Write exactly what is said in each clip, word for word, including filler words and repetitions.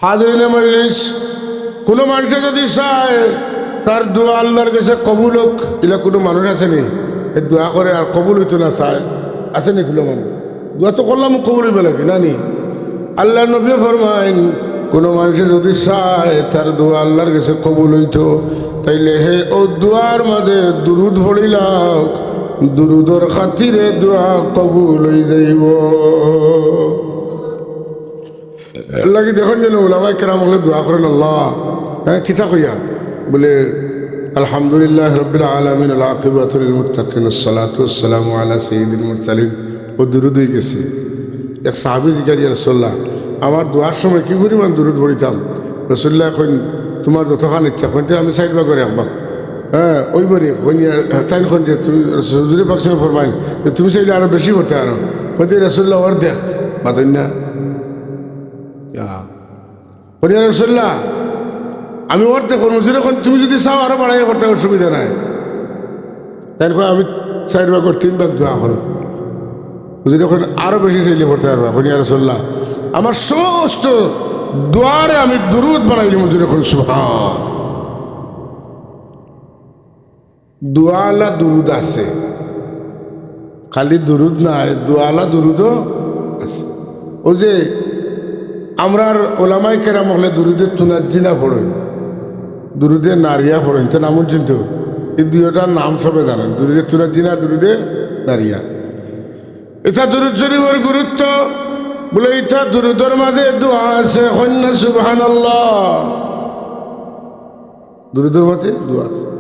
হাজিরিনে মজলিস, কুনু মানষে যুদি চায় তার দোয়া আল্লার গেছে কবুল অউক, ইলা কুনু মানুষ আছে নি? এ দোয়া করে আর কবুল অইতো না চায়, আছে নি কুনু মানুষ? দোয়া তো করলাম, কবুল অইবা লাগি, না নি? আল্লার নবীয়ে ফরমাইন, কুনু মানষে যুদি চায় তার দোয়া আল্লার গেছে কবুল অইতো, তাইলে হে অউ দোয়ার মাজে দুরুদ পড়িলাউক, দুরুদর খাতিরে দোয়া কবুল অই যাইবো। এরলাগি দেখইন যেন উলামায়ে কেরাম অকলে দোয়া করইন, আল্লাহ, হ্যাঁ, কিতা কইয়া? বুলে, "আলহামদুলিল্লাহি রাব্বিল আলামিন, ওয়াল আকিবাতু লিল মুত্তাকিন, ওয়াস সালাতু ওয়াস সালামু আলা সাইয়্যিদিল মুরসালিন।" অউ দুরুদ অইগেছে। এক সাহাবী জিকাইন, "ইয়া রাসুলুল্লাহ, আমার দোয়ার সময় কি পরিমাণ দুরুদ পড়িতাম?" রাসুলুল্লায় কইন, "তুমার যতখান ইচ্ছা।" কইন, "তে আমি চাইর ভাগর এক ভাগ।" হ্যাঁ, অইবো নি? কইন, ইয়া, তাইন কইন যে, "তুমি," হুজুরে পাক সাল্লাল্লাহু আলাইহি ওয়াসাল্লাম ফরমাইন যে, "তুমি চাইলে আরো বেশি পড়তায় পারো।" কইন, "ইয়া রাসুলুল্লাহ, অর্ধেক।" মাতইন না। ইয়া। কইন, "ইয়া রাসুলুল্লাহ, আমি অর্ধেক করমু।" হুজুরে কইন, "তুমি যুদি চাও আরো বাড়াইয়া পড়তায়, অসুবিধা নাই।" তাইন কইন, "আমি চাইর ভাগর তিন ভাগ দোয়া করমু।" হুজুরে কইন, "আরো বেশি চাইলে পড়তায় পারবা।" কইন, "ইয়া রাসুলুল্লাহ, আমার সমস্ত দোয়ারে আমি দুরুদ বানাইলিমু।" হুজুরে কইন, "সুবহান।" দোয়াআলা দুরুদ আছে, খালি দুরুদ নায়, দোয়াআলা দুরুদও আছে। অউ যে আমরার উলামায়ে কেরাম অকলে দুরুদে তুনাজ্জিনা পড়ইন, দুরুদে নারিয়া পড়ইন, ইতা নাম হুনছইন তো? ই দুইওটার নাম সবে জানইন, দুরুদে তুনাজ্জিনা, দুরুদে নারিয়া। ইতা দুরুদ শরিফর গুরুত্ব, বুলে ইতা দুরুদর মাজে দোয়া আছে, কইন না সুবহানাল্লাহ। দুরুদর মাজে দোয়া আছে।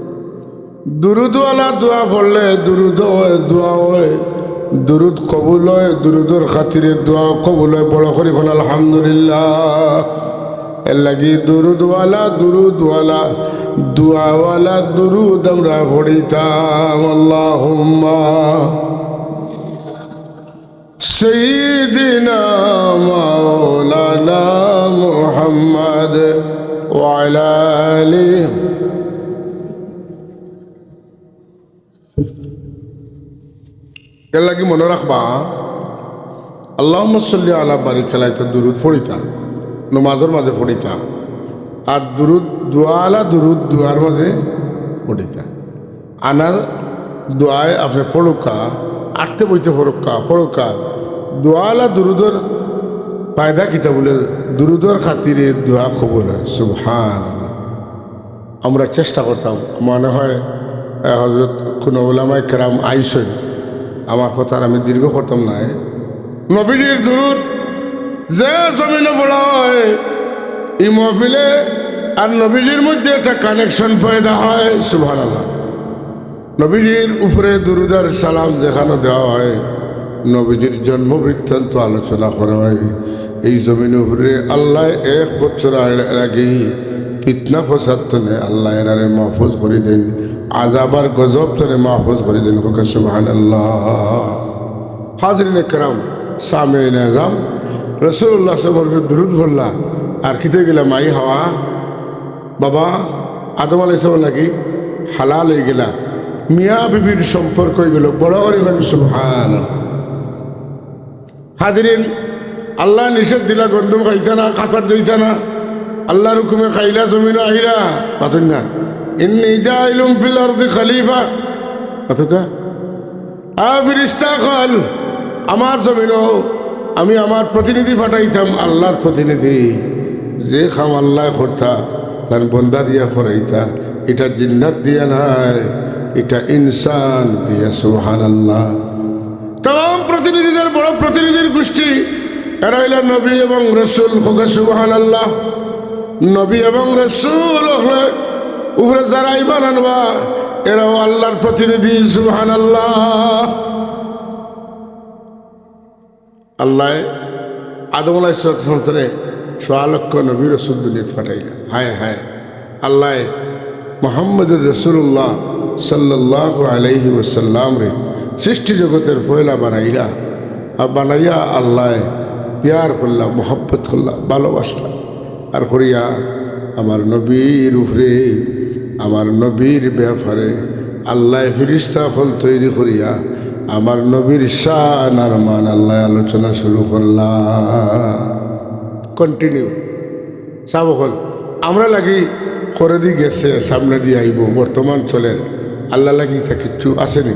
দুরুদআলা দোয়া পড়লে দুরুদ অয়, দোয়া অয়, দুরুদ কবুল অয়, দুরুদর খাতিরে দোয়া কবুল অয়। বড় করি কইন আলহামদুলিল্লাহ। এরলাগি দুরুদআলা, দুরুদআলা, দোয়াআলা দুরুদ আমরা পড়িতাম। আল্লাহুম্মা সাইয়্যিদিনা মাওলানা মুহাম্মদ ওয়া আলা আলিহি। এরলাগি মনো রাখবা, আল্লাহুম্মা সাল্লি আলা বারিক আলা, ইতা দুরুদ পড়িতা, নমাজর মাজে পড়িতা। আর দুরুদ, দোয়াআলা দুরুদ দোয়ার মাজে পড়িতা। আনার দোয়ায় আপনে পড়উক্কা, আটতে বইতে পড়উক্কা, পড়উক্কা। দোয়াআলা দুরুদর ফায়দা কিতা বুলে, দুরুদর খাতিরে দোয়া কবুল অয়। সুবহানাল্লাহ। আমরা চেষ্টা করতাম, মনে হয়, এ, হযরত কুনু উলামায়ে কেরাম আইছইন, আমার কথার আমি দীর্ঘ করতাম নায়। নবীজির দুরুদ যে জমিনো পড়া অয়, ই মহফিলে আর নবীজির মধ্যে একটা connection পয়দা অয়। সুবহানাল্লাহ। নবীজির উপরে দুরুদ আর সালাম যেখানো দেওয়া অয়, নবীজির জন্ম বৃত্তান্ত আলোচনা করা অয়, এই জমিন উপরে আল্লায় এক বছর আগে ফিতনা ফসাদ তনে আল্লায় এরারে মাহফুজ করি দেইন, আযাব আর গজব তনে মাহফুজ করি দেইন। কউক্কা সুবহানাল্লাহ। হাজিরিনে কেরাম, সামিইনে আজম, রাসুলুল্লাহ সাল্লাল্লাহু আলাইহি ওয়াসাল্লামর দুরুদ পড়লা, আর কিতা অইগেলা? মাই হাওয়া, বাবা আদম আলাইহিস সালাম লাগি হালাল অইগেলা, মিয়া বিবির সম্পর্ক অইগেলো। বড় করি কইন সুবহানাল্লাহ। হাজিরিন, আল্লায় নিষেধ দিলা গন্ধম খাইতা না, খাসাত যাইতা না। আল্লার হুকুমে খাইলা, জমিনো আইলা, মাতইন না, "ইন্নী জাইলুন ফিল আরদি খালিফা।" মাতউক্কা, "আ ফিরিস্তা অকল, আমার জমিনো আমি আমার প্রতিনিধি পাঠাইতাম, আল্লার প্রতিনিধি। যে কাম আল্লায় করতা, তান বন্দা দিয়া করাইতা। ইটা জিন্নাত দিয়া নায়, ইটা ইনসান দিয়া।" সুবহানাল্লাহ। তামাম প্রতিনিধিদের বড় প্রতিনিধির গোষ্ঠী, এরা অইলা নবী এবং রসুল। কউক্কা সুবহানাল্লাহ। নবী এবং রসুল অকলর উপরে যারা ঈমান আনবা, এরাও আল্লার প্রতিনিধি। সুবহানাল্লাহ। আল্লায় আদম আলাইহিস সালাতু ওয়াস সালাম তনে সোয়া লক্ষ নবী রসুল দুনিয়াত পাঠাইলা। হায় হায়, আল্লায় মুহাম্মদুর রাসূলুল্লাহ সাল্লাল্লাহু আলাইহি ওয়াসাল্লামরে সৃষ্টি জগতর পয়লা বানাইলা, আর বানাইয়া আল্লায় পিয়ার করলা, মহব্বত করলা, ভালোবাসলা। আর করিয়া আমার নবীর উপরে, আমার নবীর ব্যাপারে আল্লায় ফিরিস্তা অকল তৈরি করিয়া আমার নবীর শান আর মান আল্লায় আলোচনা শুরু করলা। Continue। সাব অকল, আমরা লাগি করেদি গেছে, সামনেদি আইবো, বর্তমান চলের, আল্লাহ লাগি ইতা কিচ্ছু আছেনি?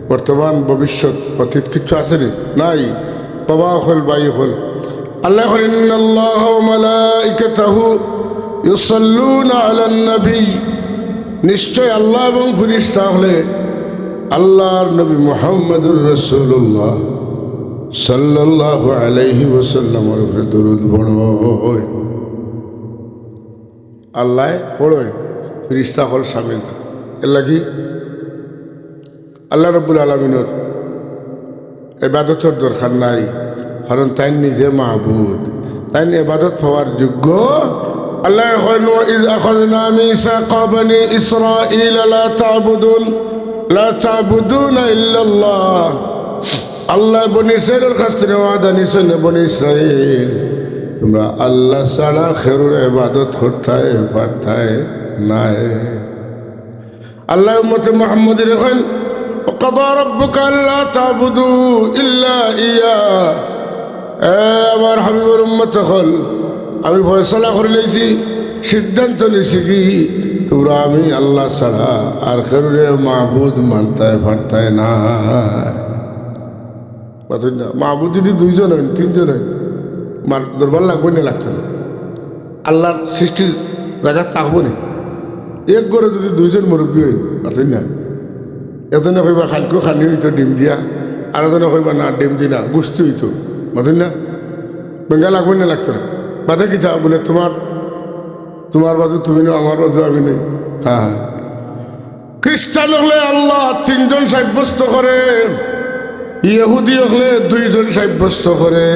বর্তমান, ভবিষ্যৎ, অতীত কিচ্ছু আছেনি? নাই। বাবা অকল, ভাই অকল, আল্লায় কইন, "ইন্নাল্লাহা ওয়া মালাইকাতাহু ইউসাল্লুনা আলান নবী।" নিশ্চয় আল্লাহ এবং ফিরিস্তা অকলে আল্লাহর নবী মুহাম্মাদুর রাসূলুল্লাহ সাল্লাল্লাহু আলাইহি ওয়াসাল্লামর উপরে দরুদ পড়ইন। আল্লায় পড়ইন, ফিরিস্তা অকল শামিল। এর লাগি আল্লাহ রাব্বুল আলামিনর ইবাদতর দরকার নাই, কারণ তাইন নিজে মাবুদ, তাইন ইবাদত পাওয়ার যোগ্য। আল্লায় কইন, "ওয়া ইয আখাযনা মিসাকা বানি ইসরাঈলা লা তা'বুদুন, লা তা'বুদুনা ইল্লাল্লাহ।" আল্লায় বনি ইসরাইলর কাছ থাকি ওয়াদা নিছইন, বনি ইসরাইল, তুমরা আল্লাহ ছাড়া কেউর ইবাদত করতায় পারতায় নায়। আল্লায় উম্মতে মুহাম্মদীরে কইন, "ওয়া কাযা রাব্বুকা আল্লা তা'বুদু ইল্লা ইয়্যাহ।" এ আমার হাবিবর উম্মত অকল, আমি ফয়সালা করিলাইছি, সিদ্ধান্ত নিছি কি, তুমরা আমি আল্লাহ ছাড়া আর কেউরে মাবুদ মানতায় পারতায় নায়। মাতইন না, মাবুদ যদি দুইজন অইন, তিনজন অইন, মার দরবার লাগবো না, লাগতো না? আল্লাহর সৃষ্টির জাগাত থাকবো না? এক ঘরো যদি দুইজন মুরব্বি অইন, মাতইন না, একজনে কইবা, "কাইলকু খানি অইতো ডিম দিয়া", আর একজনে কইবা, "না, ডিম দি না, গুস্তি অইতো", মাতইন না? বেঙ্গা লাগবো না, লাগতো না? বাদে কিতা বুলে, "তুমার, তুমার বাজু তুমি নও, আমার বাজু আমি নই।" হ্যাঁ, হ্যাঁ। খ্রিস্টান অকলে আল্লাহ তিনজন সাব্যস্ত করে, ইহুদি অকলে দুইজন সাব্যস্ত করে,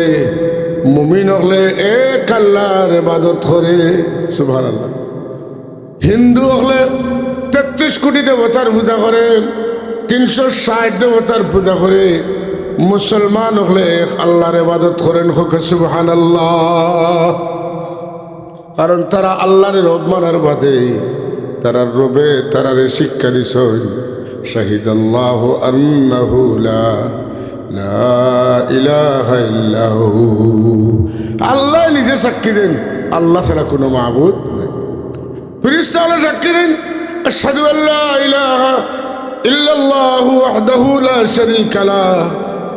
মুমিন অকলে এক আল্লাহর ইবাদত করে। সুবহানাল্লাহ। হিন্দু অকলে তেত্রিশ কোটি দেবতার পূজা করে, তিনশো ষাট দেবতার পূজা করে, মুসলমান অকলে এক আল্লাহর ইবাদত করেন। কউক্কা সুবহানাল্লাহ। কারণ তারা আল্লাহর রব মানার বাদে তারার রবে তারারে শিক্ষা দিছইন, "শাহিদাল্লাহু আন্নাহু লা, লা ইলাহা ইল্লাহু।" আল্লায় নিজে সাক্ষী দেন, আল্লাহ ছাড়া কোনো মাবুদ নাই। ফিরিস্তা অকলে সাক্ষী দেন, "আশহাদু আল্লা ইলাহা ইল্লাল্লাহু ওয়াহদাহু লা শারীকা লাহ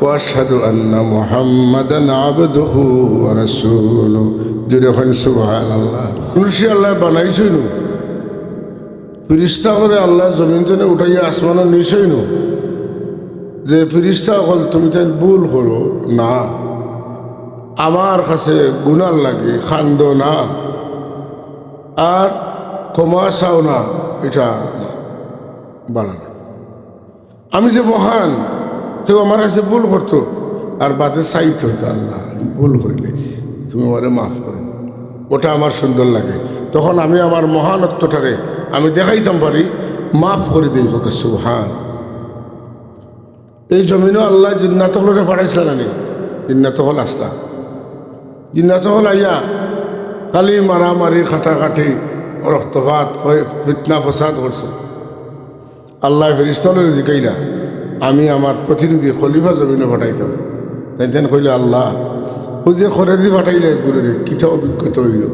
ওয়া আশহাদু আন্না মুহাম্মাদান আবদুহু ওয়া রাসূলুহু।" জোরে কইন সুবহানাল্লাহ। মানুষরে আল্লায় বানাইছইন নু, ফিরিস্তা অকলরে আল্লায় জমিন তনে উঠাইয়া আসমানো নিছইন নু, যে ফিরিস্তা অকল তুমি তাইন ভুল করো না, আমার কাছে গুনার লাগি কান্দো না, আর ক্ষমা চাও না, ইটা বালা না। আমি যে মহান, কেউ আমার কাছে ভুল করতো, আর বাদে চাইতো, "আল্লাহ, আমি ভুল করিলাইছি, তুমি আমারে মাফ করো।" ওটা আমার সুন্দর লাগে। তখন আমি আমার মহানত্বটারে আমি দেখাইতাম পারি, মাফ করি দেই। কউক্কা সুবহান। এই জমিনো আল্লায় জিন্নাত অকলরে পাঠাইছলা না নি? জিন্নাত অকল আছলা। জিন্নাত অকল আইয়া খালি মারামারি, কাটাকাটি, রক্তপাত, ফি-, ফিতনা ফসাদ করছে। আল্লায় ফিরিস্তা অকলরে জিকাইলা, "আমি আমার প্রতিনিধি খলিফা জমিনো পাঠাইতাম।" তাইন তাইন কইলা, "আল্লাহ, অউ যে করেদি পাঠাইলা এগুরে, কিতা অভিজ্ঞতা অইলো?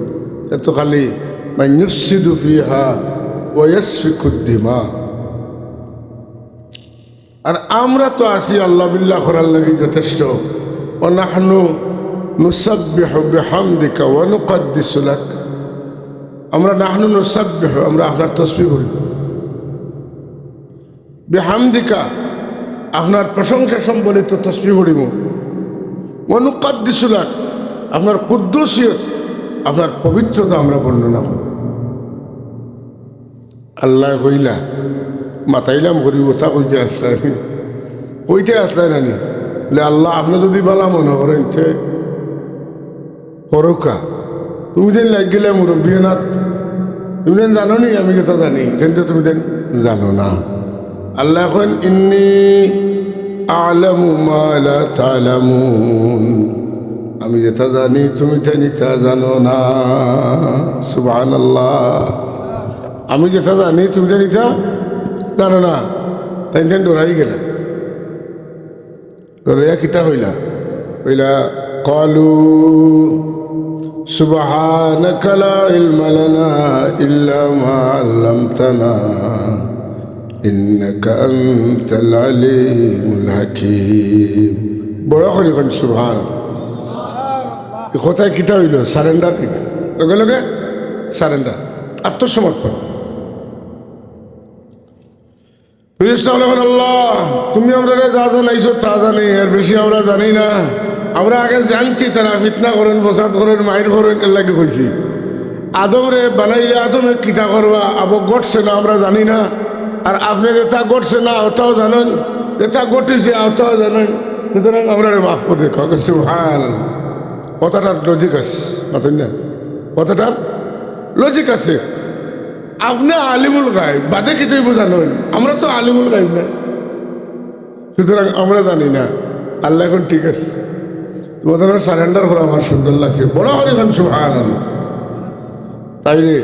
এ তো খালি মান ইউফসিদু ফিহা ওয়া ইয়াসফিকুদ দিমা।" আর আমরা তো আছি আল্লাহ বিল্লাহ করার লাগি যথেষ্ট। "ওয়া নাহনু নুসাব্বিহু বিহামদিকা ওয়া নুকাদ্দিসু লাক।" আমরা নাহনু নুসাব্বিহু, আমরা আপনার তসবিহ পড়ি। বিহামদিকা, আপনার প্রশংসা সম্বলিত তসবিহ পড়িমু। ওয়া নুকাদ্দিসু লাক, আপনার কুদ্দুসিয়ত, আপনার পবিত্রতা আমরা বর্ণনা করমু। আল্লায় কইলা, মাতাইলাম করি, কথা কইতে আছলায় নি? কইতে আছলায় না নি? বলে, "আল্লাহ, আপনে যুদি বালা মনো করইন, তে করউক্কা। তুমি যেন লাগিলে মুরব্বি অনাত, তুমি যেন জানো নি আমি যেতা জানি, তেন তো তুমি যেন জানো না।" আল্লায় কইন, "ইন্নী আ'লামু মা লা তা'লামুন।" আমি যেতা জানি, তুমি তেন ইতা জানো না। সুবহানাল্লাহ। আমি যেতা জানি, তুমি তেন ইতা জানো না। তাইন তেন ডরাই গেলা। ডরাইয়া কিতা কইলা? কইলা, "ক্বালু سبحانك لا علم لنا إلا ما علمتنا إنك أنت العليم الحكيم। বড় করি কইন সুবহান। এই কথায় কিতা অইলো? সারেন্ডার। লগে লগে সারেন্ডার, আত্মসমর্পণ। ফিরিস্তা অকলে কইন, "আল্লাহ, তুমি আমরারে যা জানাইছো তা জানি, এর বেশি আমরা জানি না। আমরা আগে জানছি তারা ফিতনা করইন, ফসাদ করইন, মাইর করইন, এর লাগি কইছি। আদমরে বানাইলে আদমে কিতা করবা, আবো ঘটছে না আমরা জানি না। আর আপনে যেটা ঘটছে না অটাও জানইন, যেটা ঘটিছে অটাও জানইন। সুতরাং আমরারে মাফ করি দেও।" সুবহানাল্লাহ। কথাটার লজিক আছে, মাতইন না? কথাটার লজিক আছে। আপনে আলিমুল গায়ব, বাদে কিতা অইবো জানইন? আমরা তো আলিমুল গায়ব না, সুতরাং আমরা জানি না। আল্লায় কইন, "ঠিক আছে, তুমরারে সারেন্ডার করা আমার সুন্দর লাগছে।" বড় করি কইন সুবহানাল্লাহ। তাইলে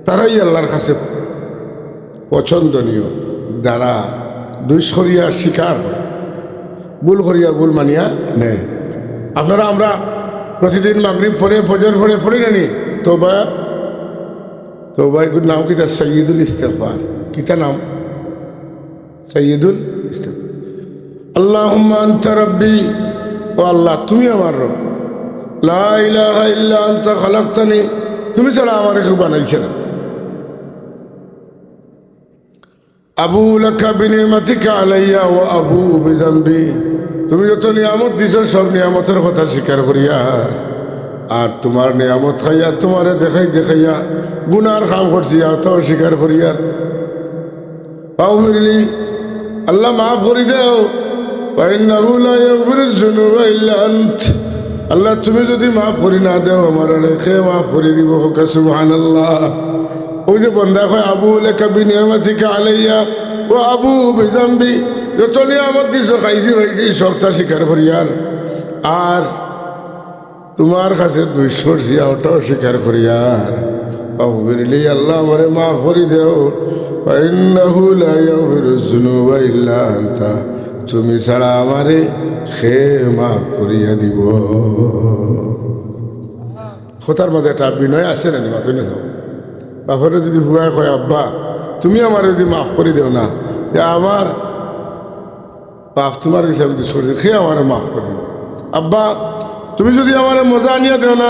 তারাই আল্লাহর কাছে পছন্দনীয়, যারা দুষ করিয়া স্বীকার করে, ভুল করিয়া ভুল মানিয়া নেয়। আপনারা, আমরা প্রতিদিন মাগরিব পড়ে, ফজর পড়ে, পড়ি না নি? তওবা, তওবা, এগুর নাম কিতা? সাইয়্যিদুল ইস্তেগফার। কিতা নাম? সাইয়্যিদুল ইস্তেগফার। আল্লাহুম্মা আনতা রাব্বি, ও আল্লাহ, তুমি আমার রব। লা ইলাহা ইল্লা আনতা খালাকতানি, তুমি ছাড়া আমারে কেউ বানাইছে না। আবুউ লাকা বিনিমাতিকা আলাইয়া ওয়া আবুউ বিযানবি। তুমি যত নিয়ামত দিছো, সব নিয়ামতর কথা স্বীকার করিয়ার, আর তুমার নিয়ামত খাইয়া, তুমারে দেখাই দেখাইয়া গুনার কাম করছি, অতাও স্বীকার করিয়ার। ফাগফিরলি, আল্লাহ মাফ করি দেও। ফাইন্নাহু লা ইয়াগফিরুয যুনুবা ইল্লা আন্ত। আল্লাহ, তুমি যুদি মাফ করি না দেও আমারে, কে মাফ করি দিবো? কউক্কা সুবহানাল্লাহ। অউ যে বন্দা কয়, "আবুউ লাকা বিনিমাতিকা আলাইয়া ওয়া আবুউ বিযানবি", যত নিয়ামত দিছো, খাইছি, পাইছি, সবটা স্বীকার করিয়ার। আর তুমার কাছে দুষ করছি, অটাও স্বীকার করিয়ার। ফাগফিরলি, আল্লাহ আমারে মাফ করি দেও। ফাইন্নাহু লা ইয়াগফিরুয যুনুবা ইল্লা আনতা। তুমি ছাড়া আমারে কে মাফ করিয়া দিবো? কথার মাঝে একটা বিনয় আছে না নি, মাতইন না? বাপরে যুদি পুয়ায় কয়, "আব্বা, তুমি আমারে যুদি মাফ করি দেও না, তে আমার পাপ তুমার গেছে আমি দুষ করছি, কে আমারে মাফ করি দিবো? আব্বা, তুমি যুদি আমারে মজা আনিয়া দেও না,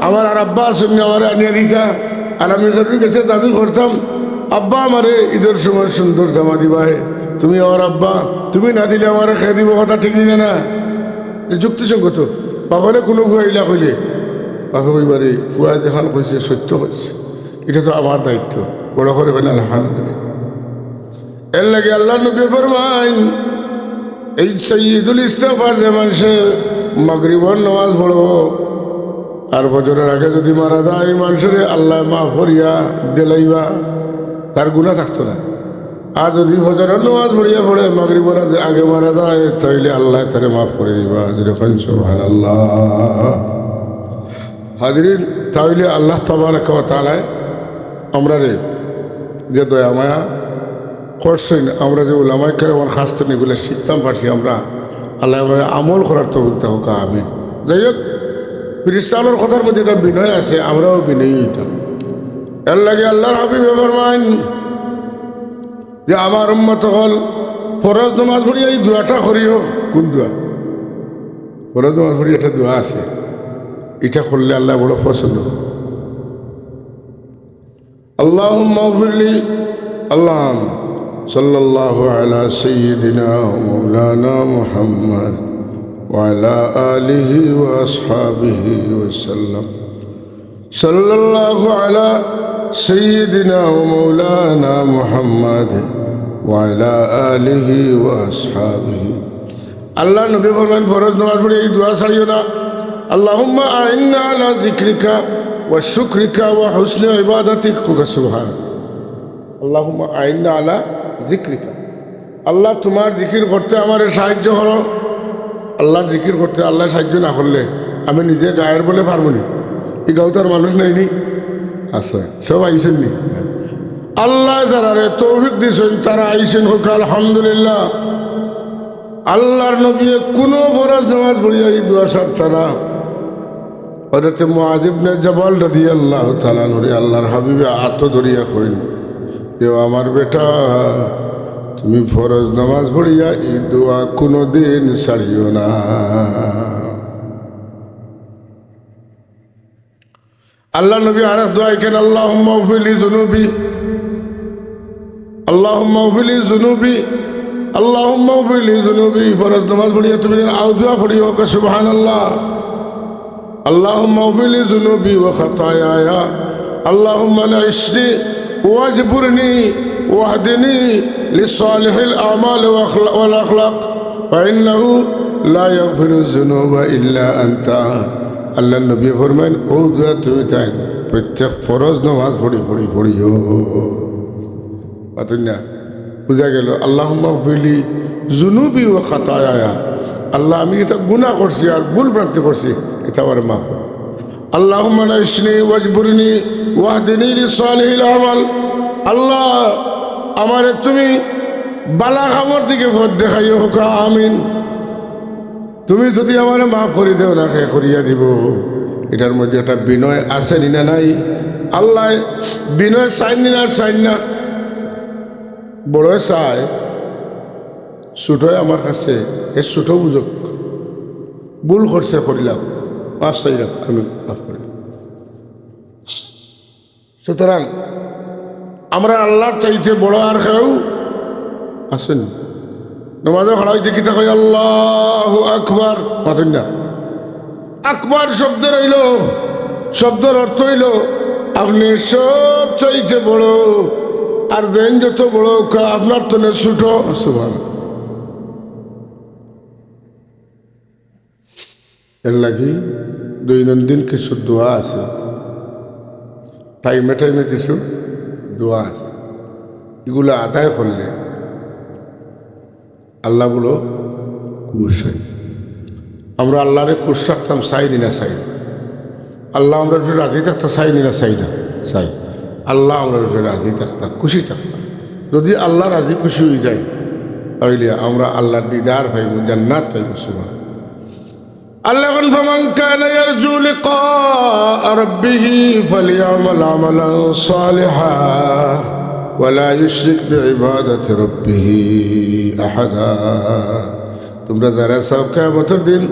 আমার আর আব্বা আছইন নি, আমারে আনিয়া দিতা। আর আমি জরুরি গেছে দাবি করতাম, আব্বা আমারে ইদর সময় সুন্দর জামা দিবায়, তুমি আমার আব্বা, তুমি না দিলে আমারে কে দিবো?" কথা ঠিক নি না? না, এ যুক্তিসঙ্গত। বাপরে কুনু পুয়ায় ইলা কইলে, বাপে কইবা রে, পুয়ায় যেখান কইছে সত্য কইছে, ইটা তো আমার দায়িত্ব। বড় করি কইন আলহামদুলিল্লাহ। এরলাগি আল্লাহর নবীয়ে ফরমাইন, এই সাইয়্যিদুল ইস্তেগফার যে মানষে মাগরিবর নামাজ পড়বো আর ফজরর আগে যুদি মারা যায়, এই মানষরে আল্লায় মাফ করিয়া দিলাইবা, তার গুনা থাকতো না। আর যুদি ফজরর নামাজ পড়িয়া পড়ে মাগরিবর আগে, আগে মারা যায়, তাইলে আল্লায় তারে মাফ করি দিবা। জোরে কইন সুবহানাল্লাহ। হাজিরিন, তাইলে আল্লাহ তাবারাকা ওয়া তাআলায় আমরারে যে দয়া মায়া করছইন, আমরা যে উলামায়ে কেরাম খাস তো নিগুলা শিখতাম পারছি আমরা, আল্লায় আমরারে আমল করার তৌফিক দেউক্কা, আমিন। যাই হোক, ফিরিস্তা অকলর কথার মাঝে একটা বিনয় আছে, আমরাও বিনয়ী অইতাম। এরলাগি আল্লাহর হাবিবে ফরমাইন যে, "আমার উম্মত অকল, ফরজ নামাজ পড়িয়া এই দোয়াটা করিও।" কুন দোয়া? ফরজ নামাজ পড়িয়া একটা দোয়া আছে, ইটা করলে আল্লায় বড় পছন্দ করইন। আল্লাহুম্মা গফিরলি, আল্লাহ, সাল্লাল্লাহু আলা সাইয়্যিদিনা ওয়া মাওলানা মুহাম্মদ ওয়া আলা আলিহি ওয়া আসহাবিহি ওয়া সাল্লাম। সাল্লাল্লাহু আলা সাইয়্যিদিনা ওয়া মাওলানা মুহাম্মদ ওয়া আলা আলিহি ওয়া আসহাবিহি। আল্লাহর নবী ফরমাইন, ফরজ নামাজ পড়িয়া এই দোয়া ছাড়িও না, "আল্লাহুম্মা আইন্না আলা যিকরিকা ওয়া শুকরিকা ওয়া হুসনি ইবাদাতিক।" কউক্কা সুবহান। "আল্লাহুম্মা আইন্না আলা যিকরিকা।" আল্লাহ, তুমার জিকির করতে আমারে সাহায্য করো। আল্লাহর জিকির করতে আল্লায় সাহায্য না করলে আমি নিজে গায়ের বলে পারমু নি? ই গাউতার মানুষ নাই নি? আছে, সব আইছইন নি? আল্লায় যারারে তৌফিক দিছইন, তারা আইছইন, কউক্কা আলহামদুলিল্লাহ। আল্লাহর নবীয়ে কুনু ফরজ নামাজ পড়িয়া ই দোয়া ছাড়তা না। হযরতে মুআয ইবনে জাবাল রাদিয়াল্লাহু তাআলা আনহুরে আল্লাহর হাবিবে আতো ধরিয়া কইন, "এ আমার বেটা, তুমি ফরজ নামাজ পড়িয়া ই দোয়া কুনুদিন ছাড়িও না।" আল্লাহর নবী আরেক দোয়া কইন, "আল্লাহুম্মা গফির লি যুনুবি, আল্লাহুম্মা গফির লি যুনুবি, আল্লাহুম্মা গফির লি যুনুবি।" ফরজ নামাজ পড়িয়া তুমি যেন আউ দোয়া পড়িও, কও, "সুবহানাল্লাহ।" اللهم اغفر لي ذنوبي وخطاياي، اللهم انعشني واجبرني واهدني لصالح الأعمال وأخلا-، والأخلاق، فإنه لا يغفر الذنوب إلا أنت। আল্লাহর নবী ফরমাইন, "অউ দোয়া তুমি তাইন প্রত্যেক ফরজ নামাজ পড়ি পড়ি পড়িও।" মাতইন না? বুঝা গেল, "আল্লাহুম্মা গফির লি যুনুবি ওয়া খাতায়ায়া।" আল্লাহ, আমি ইতা গুনাহ করছি আর ভুল ভ্রান্তি করছি, ইতা আমারে মাফ করো। "আল্লাহুম্মা আইশনি ওয়াজবুরনি ওয়াহদিনি লিসালিহিল আমাল।" আল্লাহ, আমারে তুমি বালা কামর দিকে পথ দেখাইও, কউক্কা আমিন। তুমি যদি আমারে মাফ করি দেও না, কে করিয়া দিবো? ইটার মধ্যে একটা বিনয় আছে নি না নাই? আল্লাহ বিনয় চাইন নি না চাইন না? বড়য় চায়, ছোটয় আমার কাছে, এ ছোট বুঝুক, ভুল করছে, করিলাম, মাফ চাইলাম, আমি মাফ করি। সুতরাং আমরা আল্লাহর চাইতে বড় আর কেউ আছেন? নমাজো খাড়া অইতে কিতা কই? "আল্লাহু আকবার।" মাতইন না? আকবার শব্দর অইলো, শব্দর অর্থ অইলো, আপনে সব চাইতে বড়, আর যেইন যত বড় অউক্কা, আপনার তনে ছোট। সুবহান। এর লাগি দৈনন্দিন কিছু দোয়া আছে, টাইমে টাইমে কিছু দোয়া আছে, ইগুলা আদায় করলে আল্লাহ বড় খুশ অইন। আমরা আল্লাহরে খুশ রাখতাম, চাই নি না চাই? আল্লাহ আমরার উপরে রাজি থাকতা, চাই নি না চাই? না, চাই। আল্লাহ আমরার উপরে রাজি থাকতা, খুশি থাকতা। যদি আল্লাহ রাজি খুশি অইযাইন, তাইলে আমরা আল্লাহর দিদার পাইমু, জান্নাত পাইমু। সুবহান। আল্লাহ কইন, "ফামান কানা ইয়ারজু লিকা রাব্বিহি ফালইয়ামাল আমালান সালিহা ওয়া লা ইউশরিক বিইবাদাতি রাব্বিহি আহাদা।" তুমরা যারা চাও কিয়ামতর দিন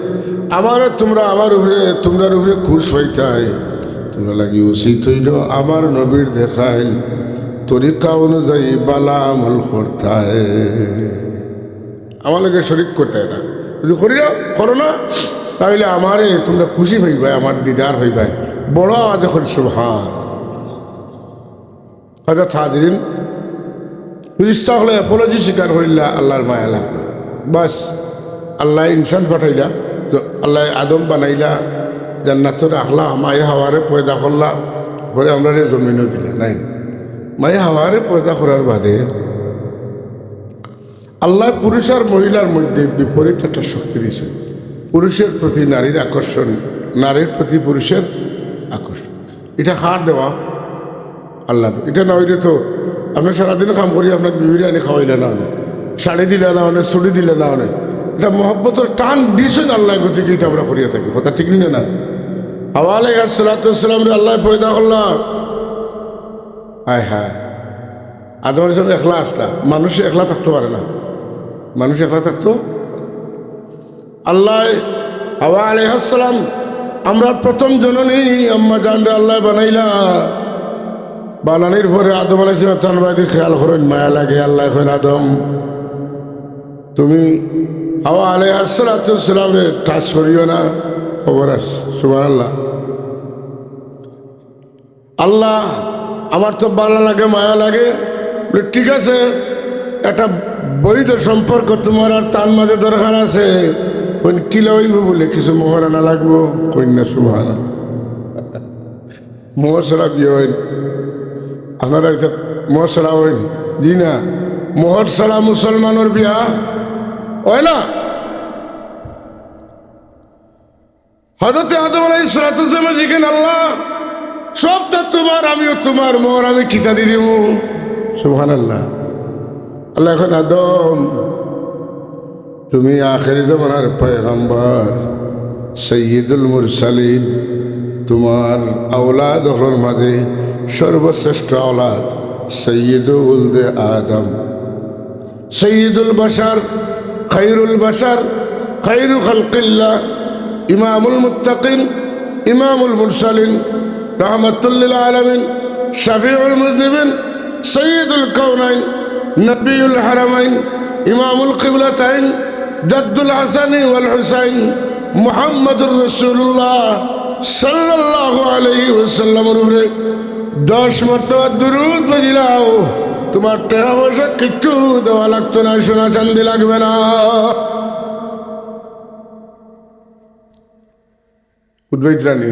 আমারে তুমরা আমার উপরে, তুমরার উপরে খুশ অইতায়, তুমরার লাগি উচিত অইলো আমার নবীর দেখাইল তরিকা অনুযায়ী বালা আমল করতায়। আমার লগে শরিক করতায় না। যদি করিয়া করো না, তাইলে আমারে তুমরা খুশি পাইবায়, আমার দিদার পাইবায়। বড় আওয়াজে কইন, "সুবহান।" হযরত হাজিরিন, ফিরিস্তা অকলে অ্যাপোলজি স্বীকার করিলা, আল্লাহর মায়া লাগলো। বাস, আল্লায় ইনসান পাঠাইলা, তো আল্লায় আদম বানাইলা, জান্নাতো রাখলা, মায়ে হাওয়ারে পয়দা করলা, পরে আমরারে জমিনো দিলা, নাই? মায়ে হাওয়ারে পয়দা করার বাদে আল্লায় পুরুষ আর মহিলার মধ্যে বিপরীত একটা শক্তি দিছইন। পুরুষের প্রতি নারীর আকর্ষণ, নারীর প্রতি পুরুষের আকর্ষণ। ইটা কার দেওয়া? আল্লাহ। ইটা না অইলে তো আপনে সারাদিন কাম করি আপনার বিবিরে আনি খাওয়াইলা না অনে, শাড়ি দিলা না অনে, চুড়ি দিলা না অনে। ইটা মহব্বতর টান দিছইন আল্লায়, গতিকে ইটা আমরা করিয়া থাকি। কথা ঠিক নি না? হাওয়া আলাইহিস সালাতু ওয়াস সালামরে আল্লায় পয়দা করলা। হায় হায়। আদম আলাইহিস সালাম একলা আছলা, মানুষ একলা থাকতো পারে না, মানুষ একলা থাকতো। আল্লায় হাওয়া আলাইহিস সালাম, আমরার প্রথম জননী আম্মা জানরে আল্লায় বানাইলা, বানানির পরে আদম আলাইহিস সালাম তান বায়দি খেয়াল করইন, মায়া লাগে, আল্লায় কইন, "আদম, তুমি হাওয়া আলাইহিস সালাতু ওয়াস সালামরে touch করিও না।" খবর আছে, সুবহানাল্লাহ। আল্লাহ, আমার তো ভালা লাগে, মায়া লাগে। বলে, "ঠিক আছে, একটা বৈধ সম্পর্ক তুমার আর তার মাঝে দরকার আছে।" কইন, "কিলা অইবো?" বলে, "কিছু মোহর আনা লাগবো।" কইন না, সুবহানাল্লাহ। মোহর ছাড়া বিয়া অয় না। আপনারা ইতা মোহর ছাড়া অয় না? জি না, মোহর ছাড়া মুসলমানর বিয়া অয় না। হযরতে আদম আলাইহিস সালাতু ওয়াস সালামে জিকাইন, "আল্লাহ, সব তো তুমার, আমিও তুমার, মোহর আমি কিতা দি দিমু?" সুবহানাল্লাহ। আল্লায় কইন, "আদম, তুমি আখেরি জমানার পয়গম্বর, সাইয়্যিদুল মুরসালিন, তোমার আওলাদ অকলর মাঝে সর্বশ্রেষ্ঠ আওলাদ সৈয়দু উলদে আদম, সৈয়দুল বাশার, খাইরুল বাশার, খাইরু খালকিল্লাহ, ইমামুল মুত্তাকিন, ইমামুল মুরসালিন, রাহমাতুল লিল আলামিন, শাফিউল মুজনিবিন, সৈয়দুল কাউনাইন, নবিউল হারামাইন, ইমামুল কিবলাতাইন, জাদ্দুল হাসানি ওয়াল হুসাইন, মুহাম্মাদুর রাসূলুল্লাহ সাল্লাল্লাহু আলাইহি ওয়াসাল্লামর উপরে দশ মর্তবা দুরূদ পড়িলাও, তোমার টেকা পয়সা কিচ্ছু দেওয়া লাগতো না, সোনা চান্দি লাগবে না। বুঝবায়নি?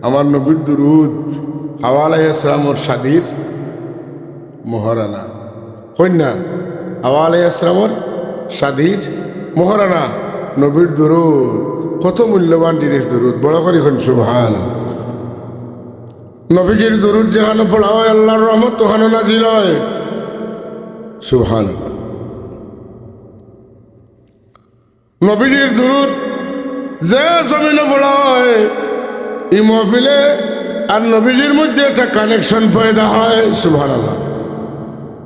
আমার নবীর দুরূদ হাওয়া আলাইহিস সালামর শাদির মোহরানা। কইন না, হাওয়া আলাইহিস সালামর শাদির মোহরানা। নবীর দুরূদ কত মূল্যবান জিনিস দুরূদ। বড় করি কইন সুবহান। নবীজির দুরূদ যেখানো পড়া হয়, আল্লাহর রহমত ওখানো নাজিল হয়। সুবহান। নবীজির দুরূদ যে জমিনো পড়া হয়, ই মহফিলে আর নবীজির মধ্যে একটা কানেকশন পয়দা হয়। সুবহানাল্লাহ।